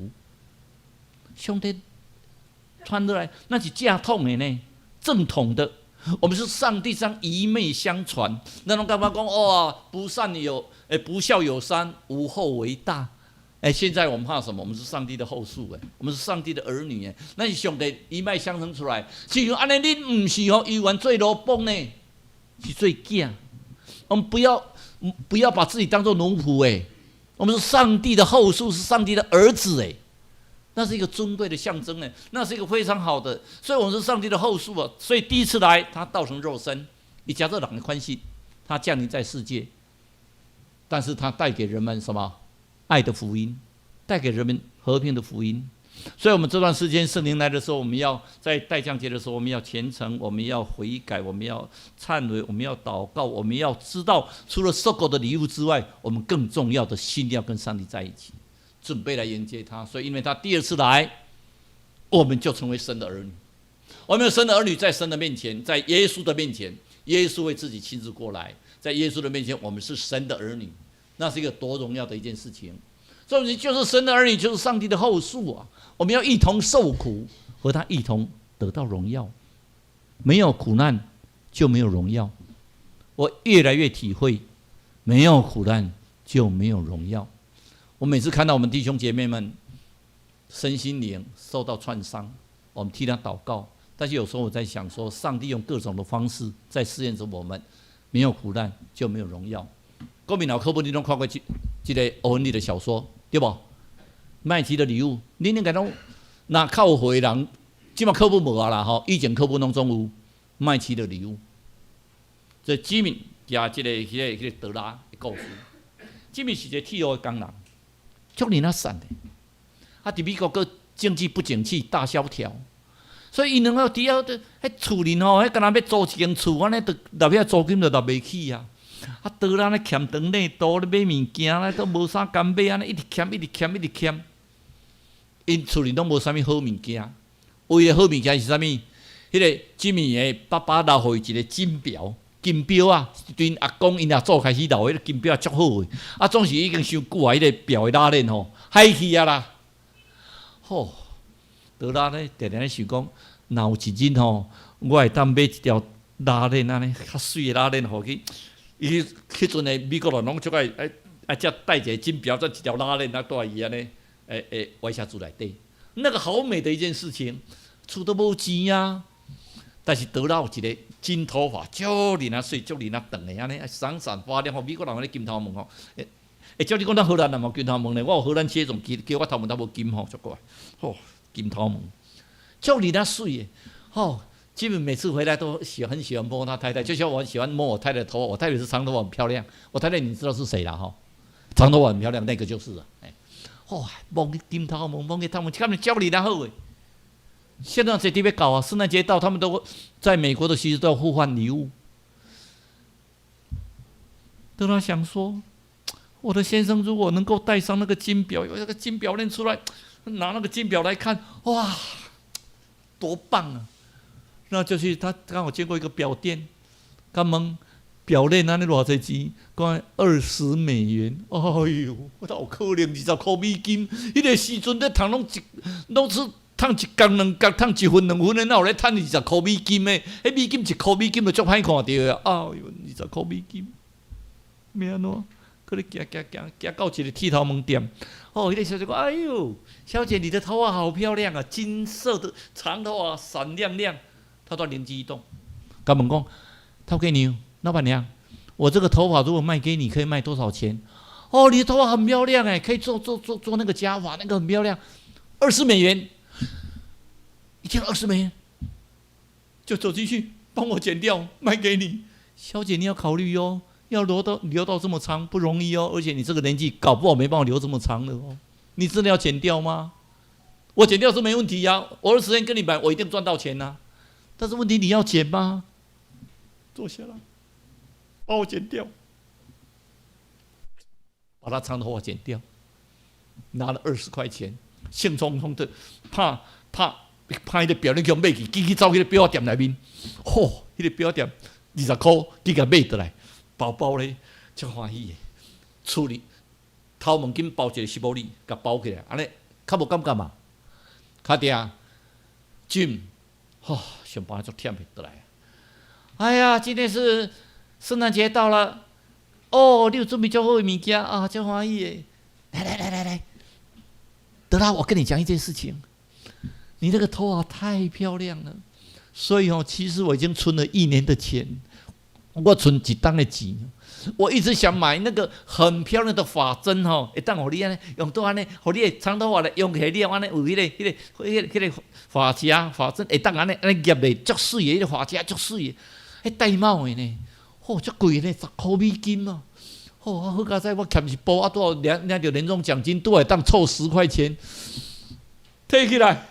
上帝傳落來，那是正統的呢，正統的。我們是上帝將一脈相傳。那種感覺講哦，不善有，欸，不孝有三，無後為大。欸，現在我們怕什麼？我們是上帝的後嗣，欸，我們是上帝的兒女，欸，那是上帝一脈相承出來。是按呢，恁毋是吼，猶原做奴僕呢，是做囝。我們不要把自己當做奴僕，欸，我們是上帝的後嗣，是上帝的兒子，欸。那是一個尊貴的象徵呢，那是一個非常好的，所以我們是上帝的後嗣啊。所以第一次來，他道成肉身，伊食做人的款式，他降臨在世界，但是他帶給人們什麼？愛的福音，帶給人們和平的福音。所以，我們這段時間聖靈來的時候，我們要在待降節的時候，我們要虔誠，我們要悔改，我們要懺悔，我們要禱告，我們要知道，除了收購的禮物之外，我們更重要的心要跟上帝在一起。準備來迎接他，所以因為他第二次來，我們就成為神的兒女。我們神的兒女在神的面前，在耶穌的面前，耶穌會自己親自過來，在耶穌的面前，我們是神的兒女，那是一個多榮耀的一件事情。所以，就是神的兒女，就是上帝的後嗣啊！我們要一同受苦，和他一同得到榮耀。沒有苦難就沒有榮耀。我越來越體會，沒有苦難就沒有榮耀。我每次看到我們弟兄姐妹們身心靈受到創傷，我們替他禱告。但是有時候我在想說，上帝用各種的方式在試驗着我們。沒有苦難就沒有榮耀。國民老課本你攏看過這個歐恩利的小說，對無？麥琪的禮物，你應該攏若較有歲的人，這馬課本無啊啦吼，以前課本攏總有麥琪的禮物。這吉米佮這個、彼個德拉的故事。吉米是一個鐵路的工人，足爾仔散的。啊，佇美國閣經濟不景氣，大蕭條，所以𪜶兩個佇遐彼厝裡吼，彼敢若欲租一間厝，按呢就納遐租金就納袂起啊。啊，德拉咧欠長領多咧買物件咧，都無啥敢買，按呢一直欠，一直欠，一直欠。𪜶厝裡攏無啥物好物件，唯一好物件是啥物？彼個吉米的爸爸留予伊一個金錶，金錶啊，對𪜶阿公𪜶阿祖開始留彼個金錶足好的，啊，總是已經傷久啊，彼個錶的拉鏈吼，害去啊啦。吼，德拉咧定定咧想講，若有一日吼，我會當買一條拉鏈按呢較媠的拉鏈予去。伊彼陣的美國人攏足愛愛愛才戴一个金錶，再一條拉鏈啊，蹛伊按呢，會歪車厝內底，那個好美的一件事情，厝都無錢啊。但是德拉有一個金頭髮，足爾仔媠，足爾仔長的按呢，閃閃發亮吼。美國人咧金頭毛吼，會照你講咱荷蘭人嘛金頭毛呢？我有荷蘭血種，叫我頭毛頭無金吼，足怪，吼金頭毛，足爾仔媠的，吼。基本每次回來都很喜歡摸他太太，就像我喜歡摸我太太的頭髮。我太太是長頭髮很漂亮，我太太你知道是誰了哈？長頭髮很漂亮，那個就是了。哎，哇，摸金頭毛，摸個頭毛，他們教你然後聖誕節特別搞啊！聖誕節到，他們都在美國的其實都要互換禮物。德拉想說，我的先生如果能夠戴上那個金錶，有那個金錶鏈出來，拿那個金錶來看，哇，多棒啊！那就是他剛好經過一個錶店，佮問錶鏈按呢偌濟錢？講20美元。哎喲，我有可能20塊美金？彼個時陣咧趁攏一，攏是趁一角兩角，趁一分兩分的，哪有咧趁二十塊美金的？彼美金1塊美金就足歹看著的啊！哎喲，二十塊美金，欲按怎？閣咧行行行行到一個剃頭毛店，哦，彼個小姐講：哎喲，小姐，你的頭髮好漂亮啊，金色的長頭髮，閃亮亮。他都靈機一動，佮問講，頭家娘，老闆娘，我這個頭髮如果賣給你，可以賣多少錢？哦，你的頭髮很漂亮哎，可以做做做做那個假髮，那個很漂亮，二十美元，一天二十美元，就走進去幫我剪掉，賣給你。小姐，你要考慮哦，要留到這麼長不容易哦，而且你這個年紀搞不好沒辦法留這麼長的哦。你真的要剪掉嗎？我剪掉是沒問題呀，我二十年跟你買，我一定賺到錢吶。但是問題你要剪嗎？坐下來，幫我剪掉，把他長頭髮剪掉，拿了20塊錢，興沖沖的，拍拍拍彼个錶鏈去買去，緊去走彼个錶仔店內面，吼，彼个錶仔店二十箍，去共買倒來，包包咧，足歡喜的，厝裡頭毛緊包一個錫箔紙，共包起來，按呢較無感覺嘛，較定，Jim，吼，上班足忝的倒來。哎呀，今天是聖誕節到了，哦，你有準備足好的物件啊，足歡喜的。來來來來來，德拉，我跟你講一件事情，你那個頭髮太漂亮了，所以哦，其實我已經存了一年的錢，我存一冬的錢，我一直想買那個很漂亮的髮針吼，會當予你按呢用倒按呢，予你的長頭髮咧用起來了按呢有彼個髮夾髮針會當按呢按呢夾咧足媠的，彼個髮夾足媠的，彼玳瑁的呢，吼足貴呢，10塊美金啊！吼，好佳哉，我欠一步啊，拄好領著年終獎金，拄會當湊10塊錢，提起來，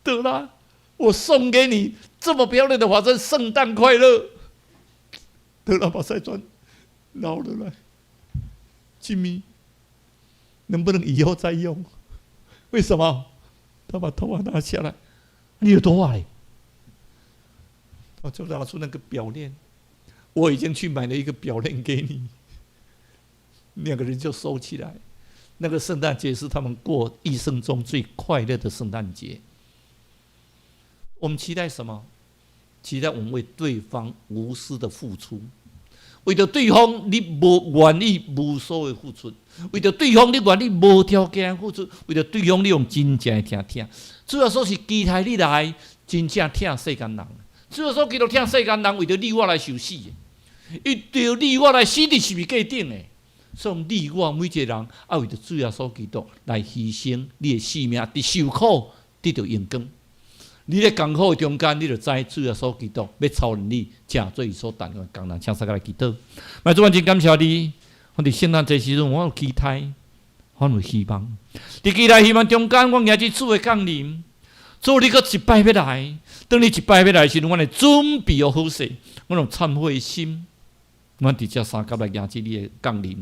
德拉，我送給你這麼漂亮的髮針，聖誕快樂！德拉目屎全流落來，吉米，能不能以後再用？為什麼？他把頭髮拿下來，你有多少？我就拿出那個錶鏈，我已經去買了一個錶鏈給你。兩個人就收起來。那個聖誕節是他們過一生中最快樂的聖誕節。我們期待什麼？期待我們為對方無私的付出，為著對方你無願意無私的付出，為著對方你願意無條件付出，為著對方你用真正的疼疼。主耶穌是期待你來真正疼世間人。主耶穌基督疼世間人，為著你我來受死的，伊著你我來死佇十字架頂的。所以你我每一個人，愛為著主耶穌基督來犧牲你的性命，佇受苦得著榮光。你咧艱苦的中間，你就知主耶穌基督欲操練你，成做伊所等的工人。請大家來祈禱。主，我真感謝你，我佇聖誕節時陣，我有期待，我有希望。佇期待希望中間，我迎接主的降臨。主，你閣一擺欲來，當你一擺欲來的時陣，阮會準備好勢，阮用懺悔的心。阮佇遮相佮來迎接你的降臨，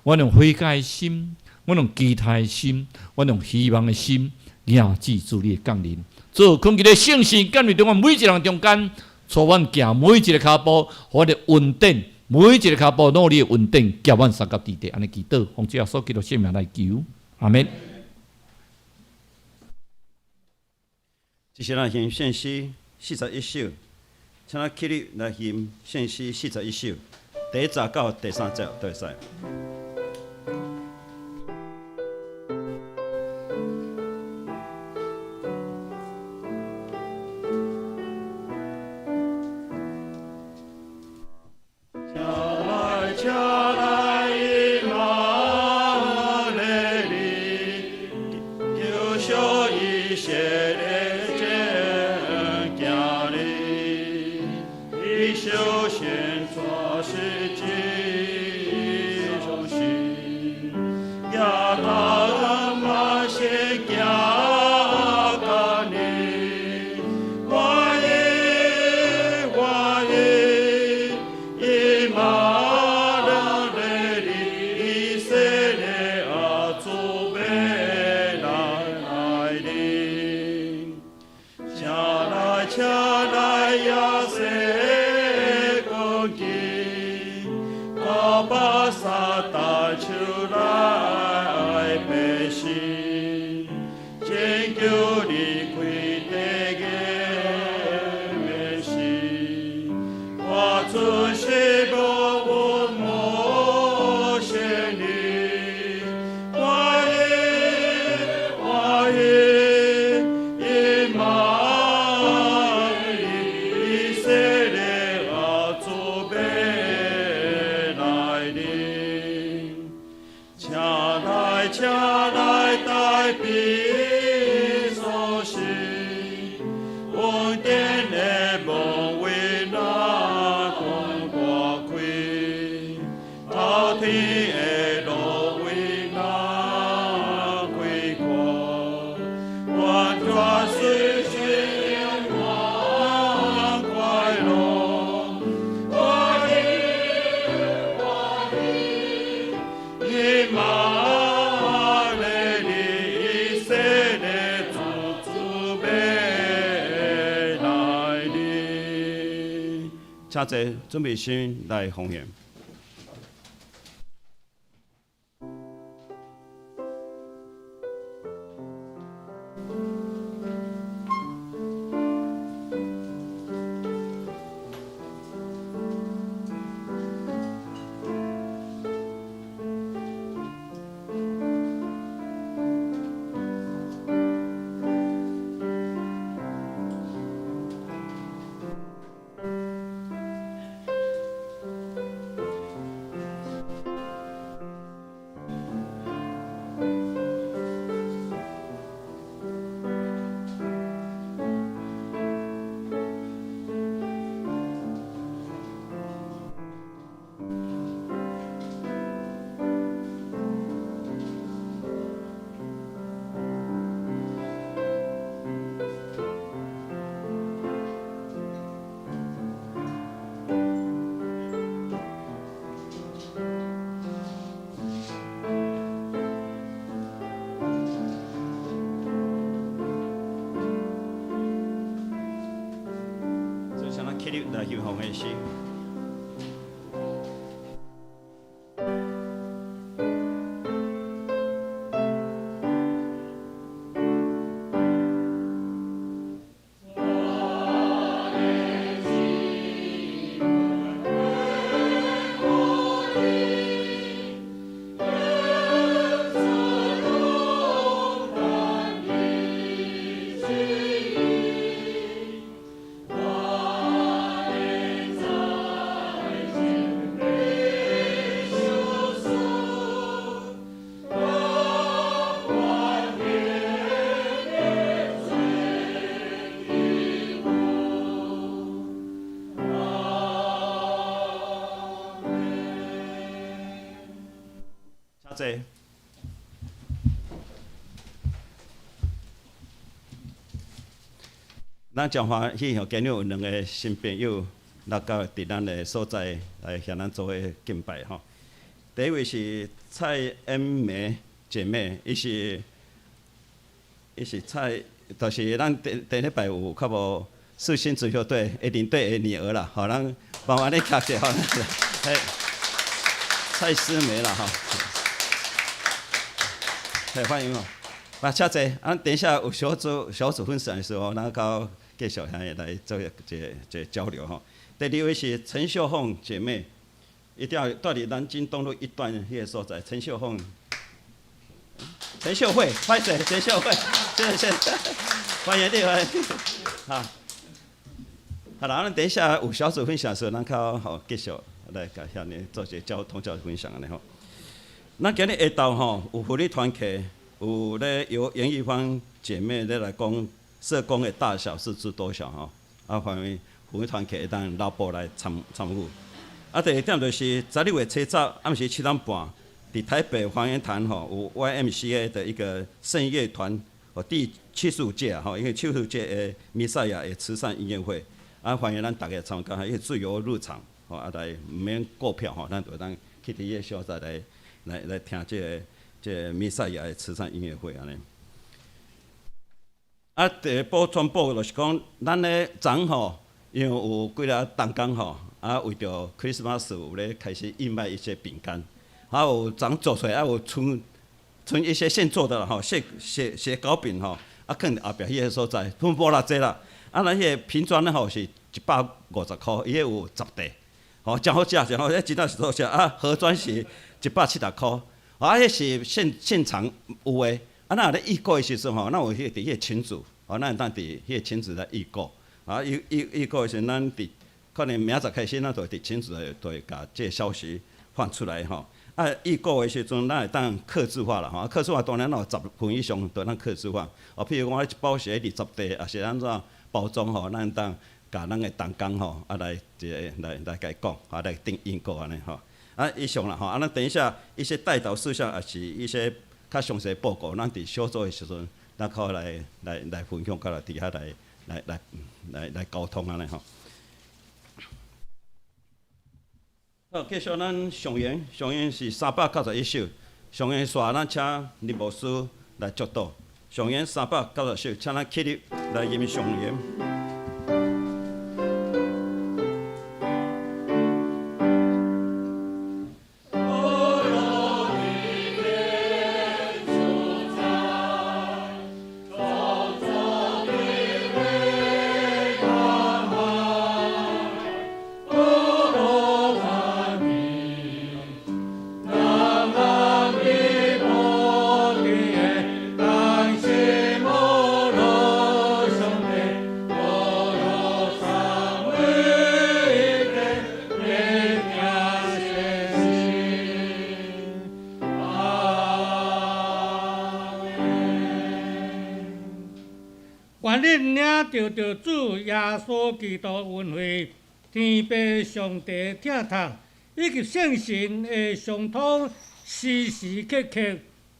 阮用悔改的心，阮用期待的心，阮用希望的心，迎接主你的降臨。主，懇求你聖神降臨佇阮每一個人中間，帶阮行每一個跤步，予阮的恩典，每一個跤步攏有你的恩典，行阮相佮佇底，按呢祈禱，奉主耶穌基督聖名來求，阿們。接下來獻聖詩41首，請咱起立來獻聖詩41首。第一節到第三節都會使。請來，請來，以馬內利，救贖以色列正行哩，以修先傳是基中心，亞當馬西行甲你，歡喜歡喜，以馬內利，以色列啊，主欲來臨，請來請來亞瑟公雞，我把撒旦手來百姓，拯救離開地獄的死，我出是無阮無勝利，歡喜歡喜，以馬內利，以色列啊，主欲來臨，請來請來大衛所信，恩典的門為咱當大開，頭天的路為咱開闊，完全隨心滿快樂，歡喜歡喜，以馬內利，以色列主主欲來臨。請坐，準備心來奉獻。所以，請咱起立來獻奉獻詩。坐。咱誠歡喜吼，今日有兩个新朋友來到佇咱的所在來協咱做伙敬拜吼。第一位是蔡恩梅姐妹，伊是蔡，就是咱頂頂禮拜有較無四星足球隊的領隊的女兒啦，吼，咱麻煩你徛者吼，嘿，蔡思梅啦吼，嘿，歡迎哦。啊，請坐。啊，等一下有小組分享的時候，咱較繼續遐來做一個交流吼。第二位是陳秀鳳姐妹，伊住佇南京東路一段彼個所在。陳秀鳳，陳秀慧，歹勢，陳秀慧，謝謝，歡迎你，歡迎你，好。好啦，咱等一下有小組分享的時候，咱較好繼續來共遐爾做一个交通交分享按呢吼。咱今日下晝吼有婦女團契，有咧由嚴玉芳姐妹咧來講社工的大小事知多少吼，啊，歡迎婦女團契會當老婆來參與。啊，第二點就是12月7日暗時7點半，佇台北黃岩潭吼有 YMCA 的一個聖樂團哦第75屆吼，因為75屆的彌賽亞的慈善音樂會。啊，歡迎咱逐家參加，伊自由入場，吼啊來毋免購票吼，咱就會當去佇彼个所在來聽這個彌賽亞的慈善音樂會按呢。啊，第二步宣布就是講，咱咧昨吼，因為有幾个同工吼，啊為著 Christmas 有咧開始義賣一些餅乾，啊有昨做出來，啊有剩剩一些現做的吼，雪糕餅吼，啊囥佇後壁彼个所在，分無偌濟啦。啊，咱彼个瓶裝的吼是150箍，伊彼有10塊，吼，誠好食，誠好，彼真正是好食。啊，盒裝是170箍，啊，彼是現場有的。啊，咱若咧預購的時陣吼，咱有彼個佇彼個群組，吼，咱會當佇彼個群組來預購。啊，預購的時陣，咱佇可能明仔載開始，咱就會佇群組內就會共這个消息放出來吼。啊，預購的時陣，咱會當客製化啦吼，客製化當然咱有10份以上，就當客製化。哦，譬如講，一包是20塊，抑是按怎包裝吼，咱當共咱的同工吼，啊來一个來共伊講，啊來訂預購按呢吼。啊，以上啦吼，啊，咱等一下一些代禱事項，抑是一些較詳細報告，咱佇小組的時陣，咱較來分享，佮來佇遐來溝通按呢吼。好，繼續咱上言，上言是391首，上言煞咱請林牧師來祝禱。上言390首，請咱起立來吟上言。願恁領著著主耶穌基督恩惠，天父上帝疼痛，以及聖神的相通，時時刻刻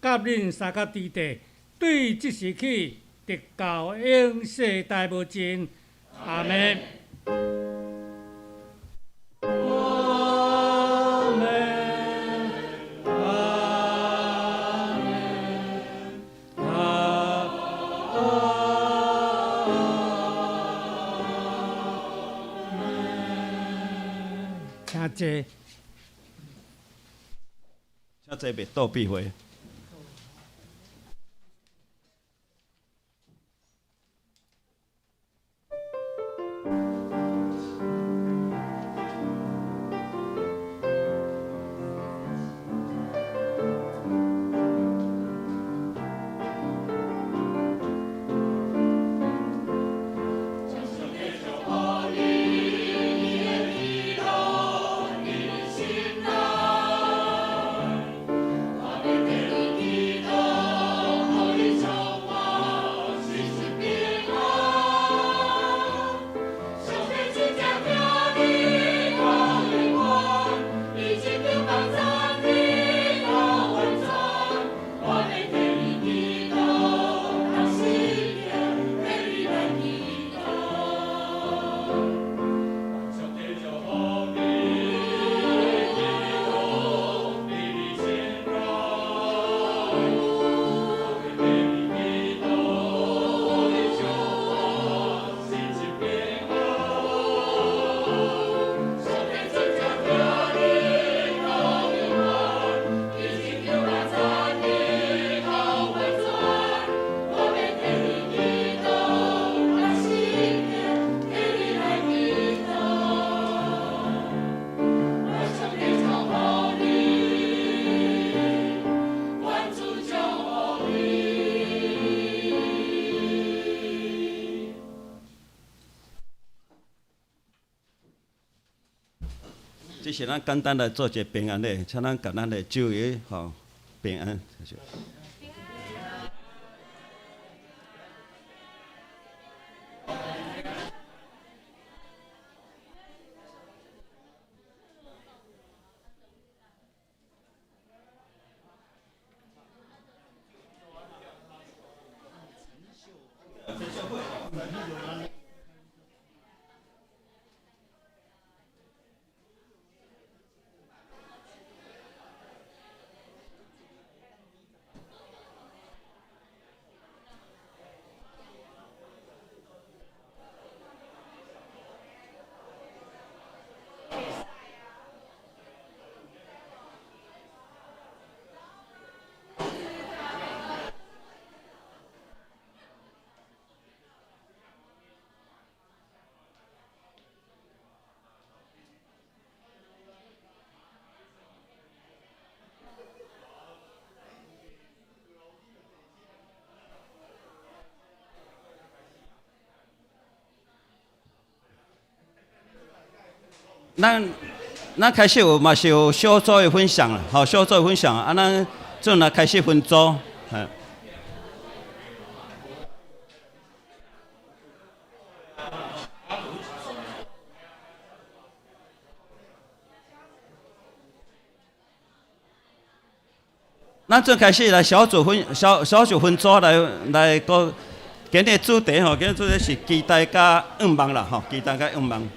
佮恁相佮佇佇，對這時起，直到永世代無盡。阿們。阿們，阿們，阿們。請坐。請坐，默禱閉會。 我這是咱簡單來做一个平安禮，請咱共咱的周圍吼平安。謝謝。咱開始有嘛是有小組的分享啦，吼，小組的分享啊，咱陣來開始分組，嘿。咱陣開始來小組分小小組分組來來講，今日主題吼，今日主題是期待佮願望啦，吼，期待佮願望。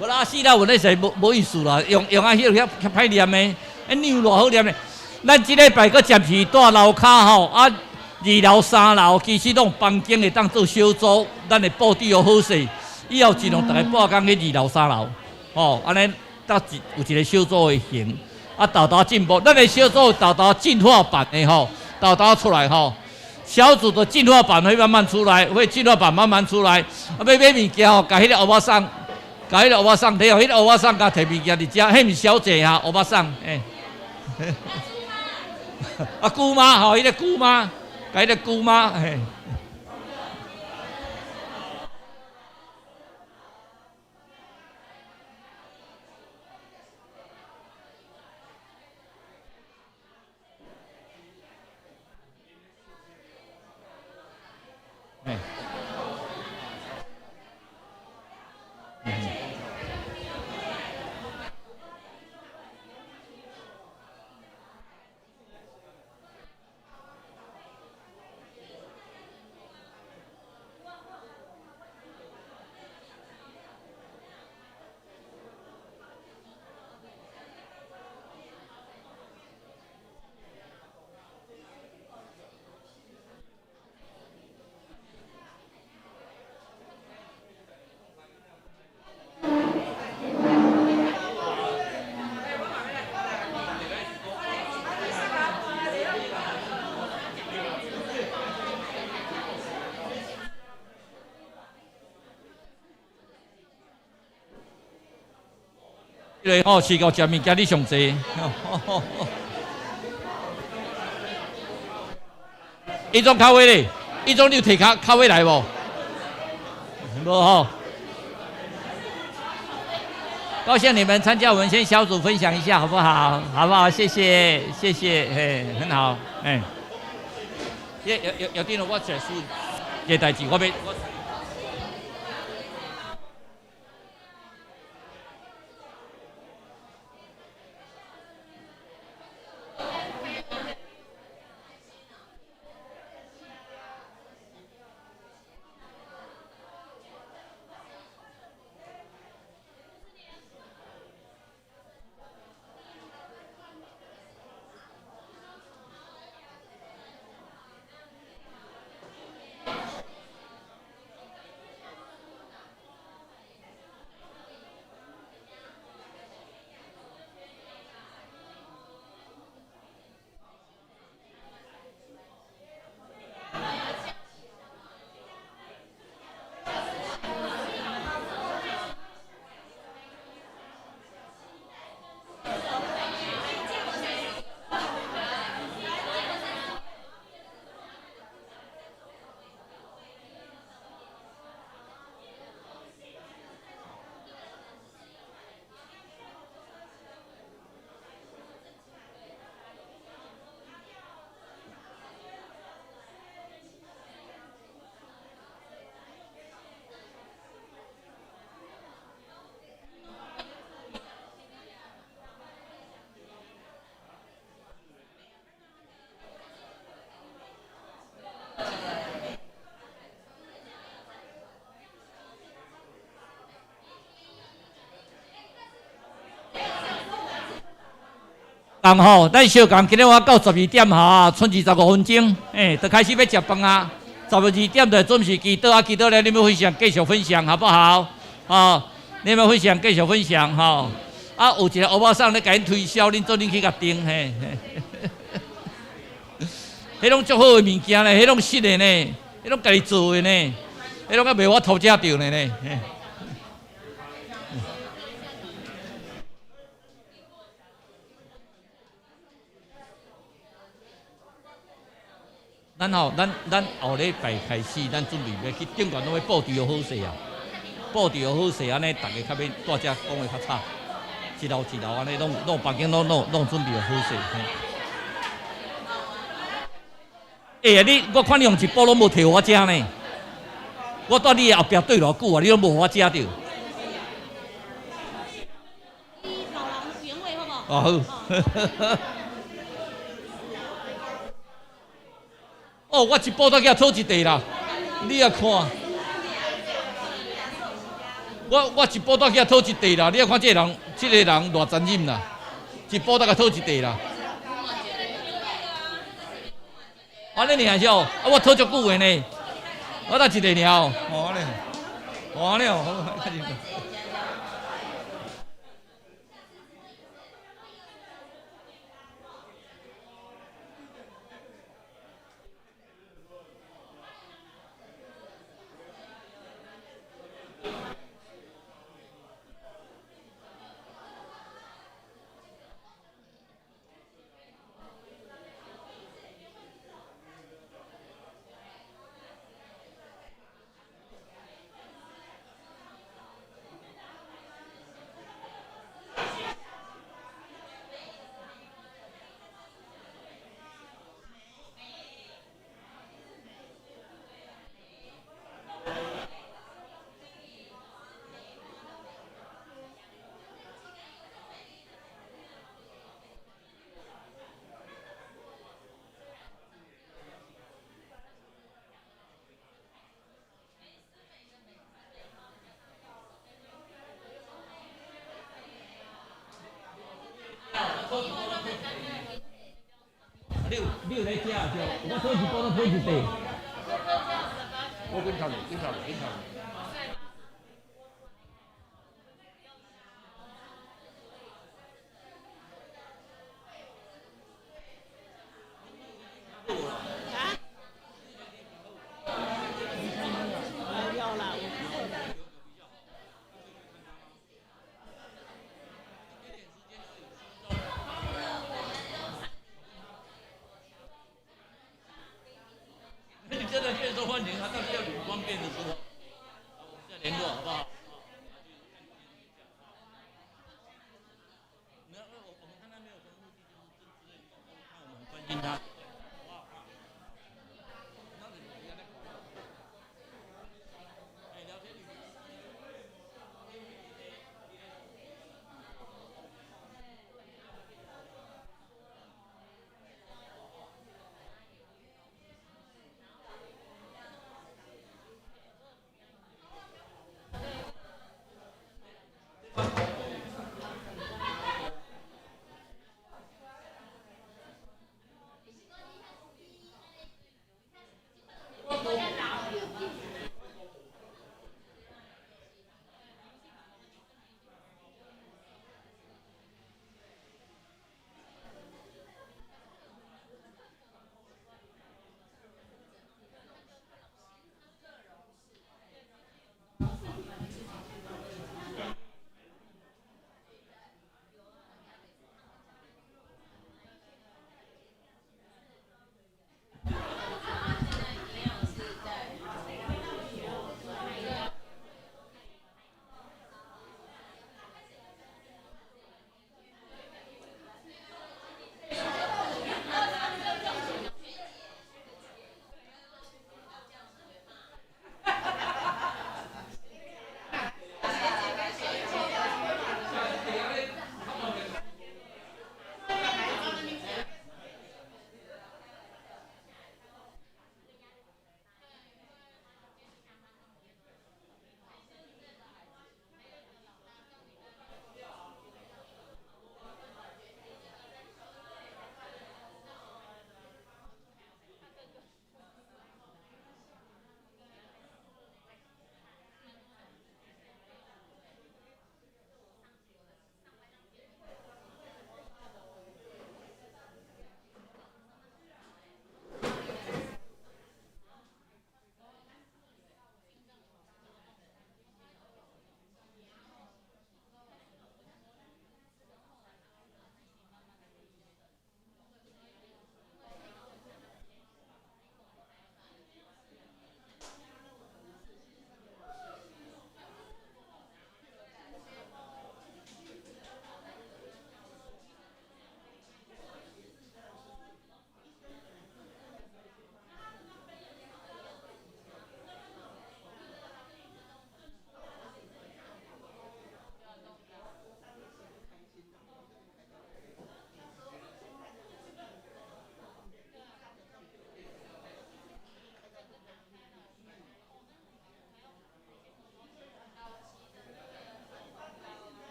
無啦，死啦，文咧是無意思啦，用啊，彼個遐較歹念的，彼念偌好念的。咱這禮拜閣暫時蹛樓跤吼，啊，2樓、3樓其實攏房間會當做小組，咱會布置予好勢。以後盡量逐家半工去2樓、3樓，吼，按呢搭一有一個小組的型，啊，沓沓進步。咱的小組沓沓進化版的吼，沓沓出來吼。小組的進化版會慢慢出來，會進化版慢慢出來。啊，欲買物件吼，共彼個歐巴桑，共彼個歐巴桑提哦，彼個歐巴桑共提物件佇遮，彼毋是小姐啊，歐巴桑，欸。啊，姑媽吼，彼個姑媽，共彼個姑媽，嘿。這個吼是夠食物件，你上濟。伊種較話咧，伊種你有提較話來無？無吼。高興你們參加，我們先小組分享一下，好不好？好不好？謝謝，謝謝，嘿，很好，哎。有電腦我解釋一個代誌，我欲。共吼，咱小共今日我到12點吼，賰25分鐘，欸，就開始欲食飯啊。12點就準時祈禱啊，祈禱了，你們分享，繼續分享，好不好？哦，你們分享，繼續分享，吼。啊，有一個歐巴桑咧共𪜶推銷，恁做陣去共訂，嘿。彼攏足好的物件咧，彼攏實的呢，彼攏家己做的呢，彼攏猶袂我偷食著呢呢。咱吼，咱後禮拜開始，咱準備欲去頂懸攏欲布置好勢啊，布置好勢，按呢逐家較欲蹛遮講話較早，一樓一樓按呢攏房間攏準備好勢。欸，你我看你用一步攏無提予我食呢，我蹛你後壁對偌久啊，你攏無予我食著。哦好。哦，我一步都去讨一塊啦，你也看。我一布袋去討一塊啦，你看這个人，這个人偌殘忍啦！一布袋共討一塊啦。按呢爾是哦，啊我討足久的呢，我才一塊爾哦。哦，按呢，哦按呢哦，好，較你有咧食就？我討一布都討一塊。我緊頭，緊頭，緊頭。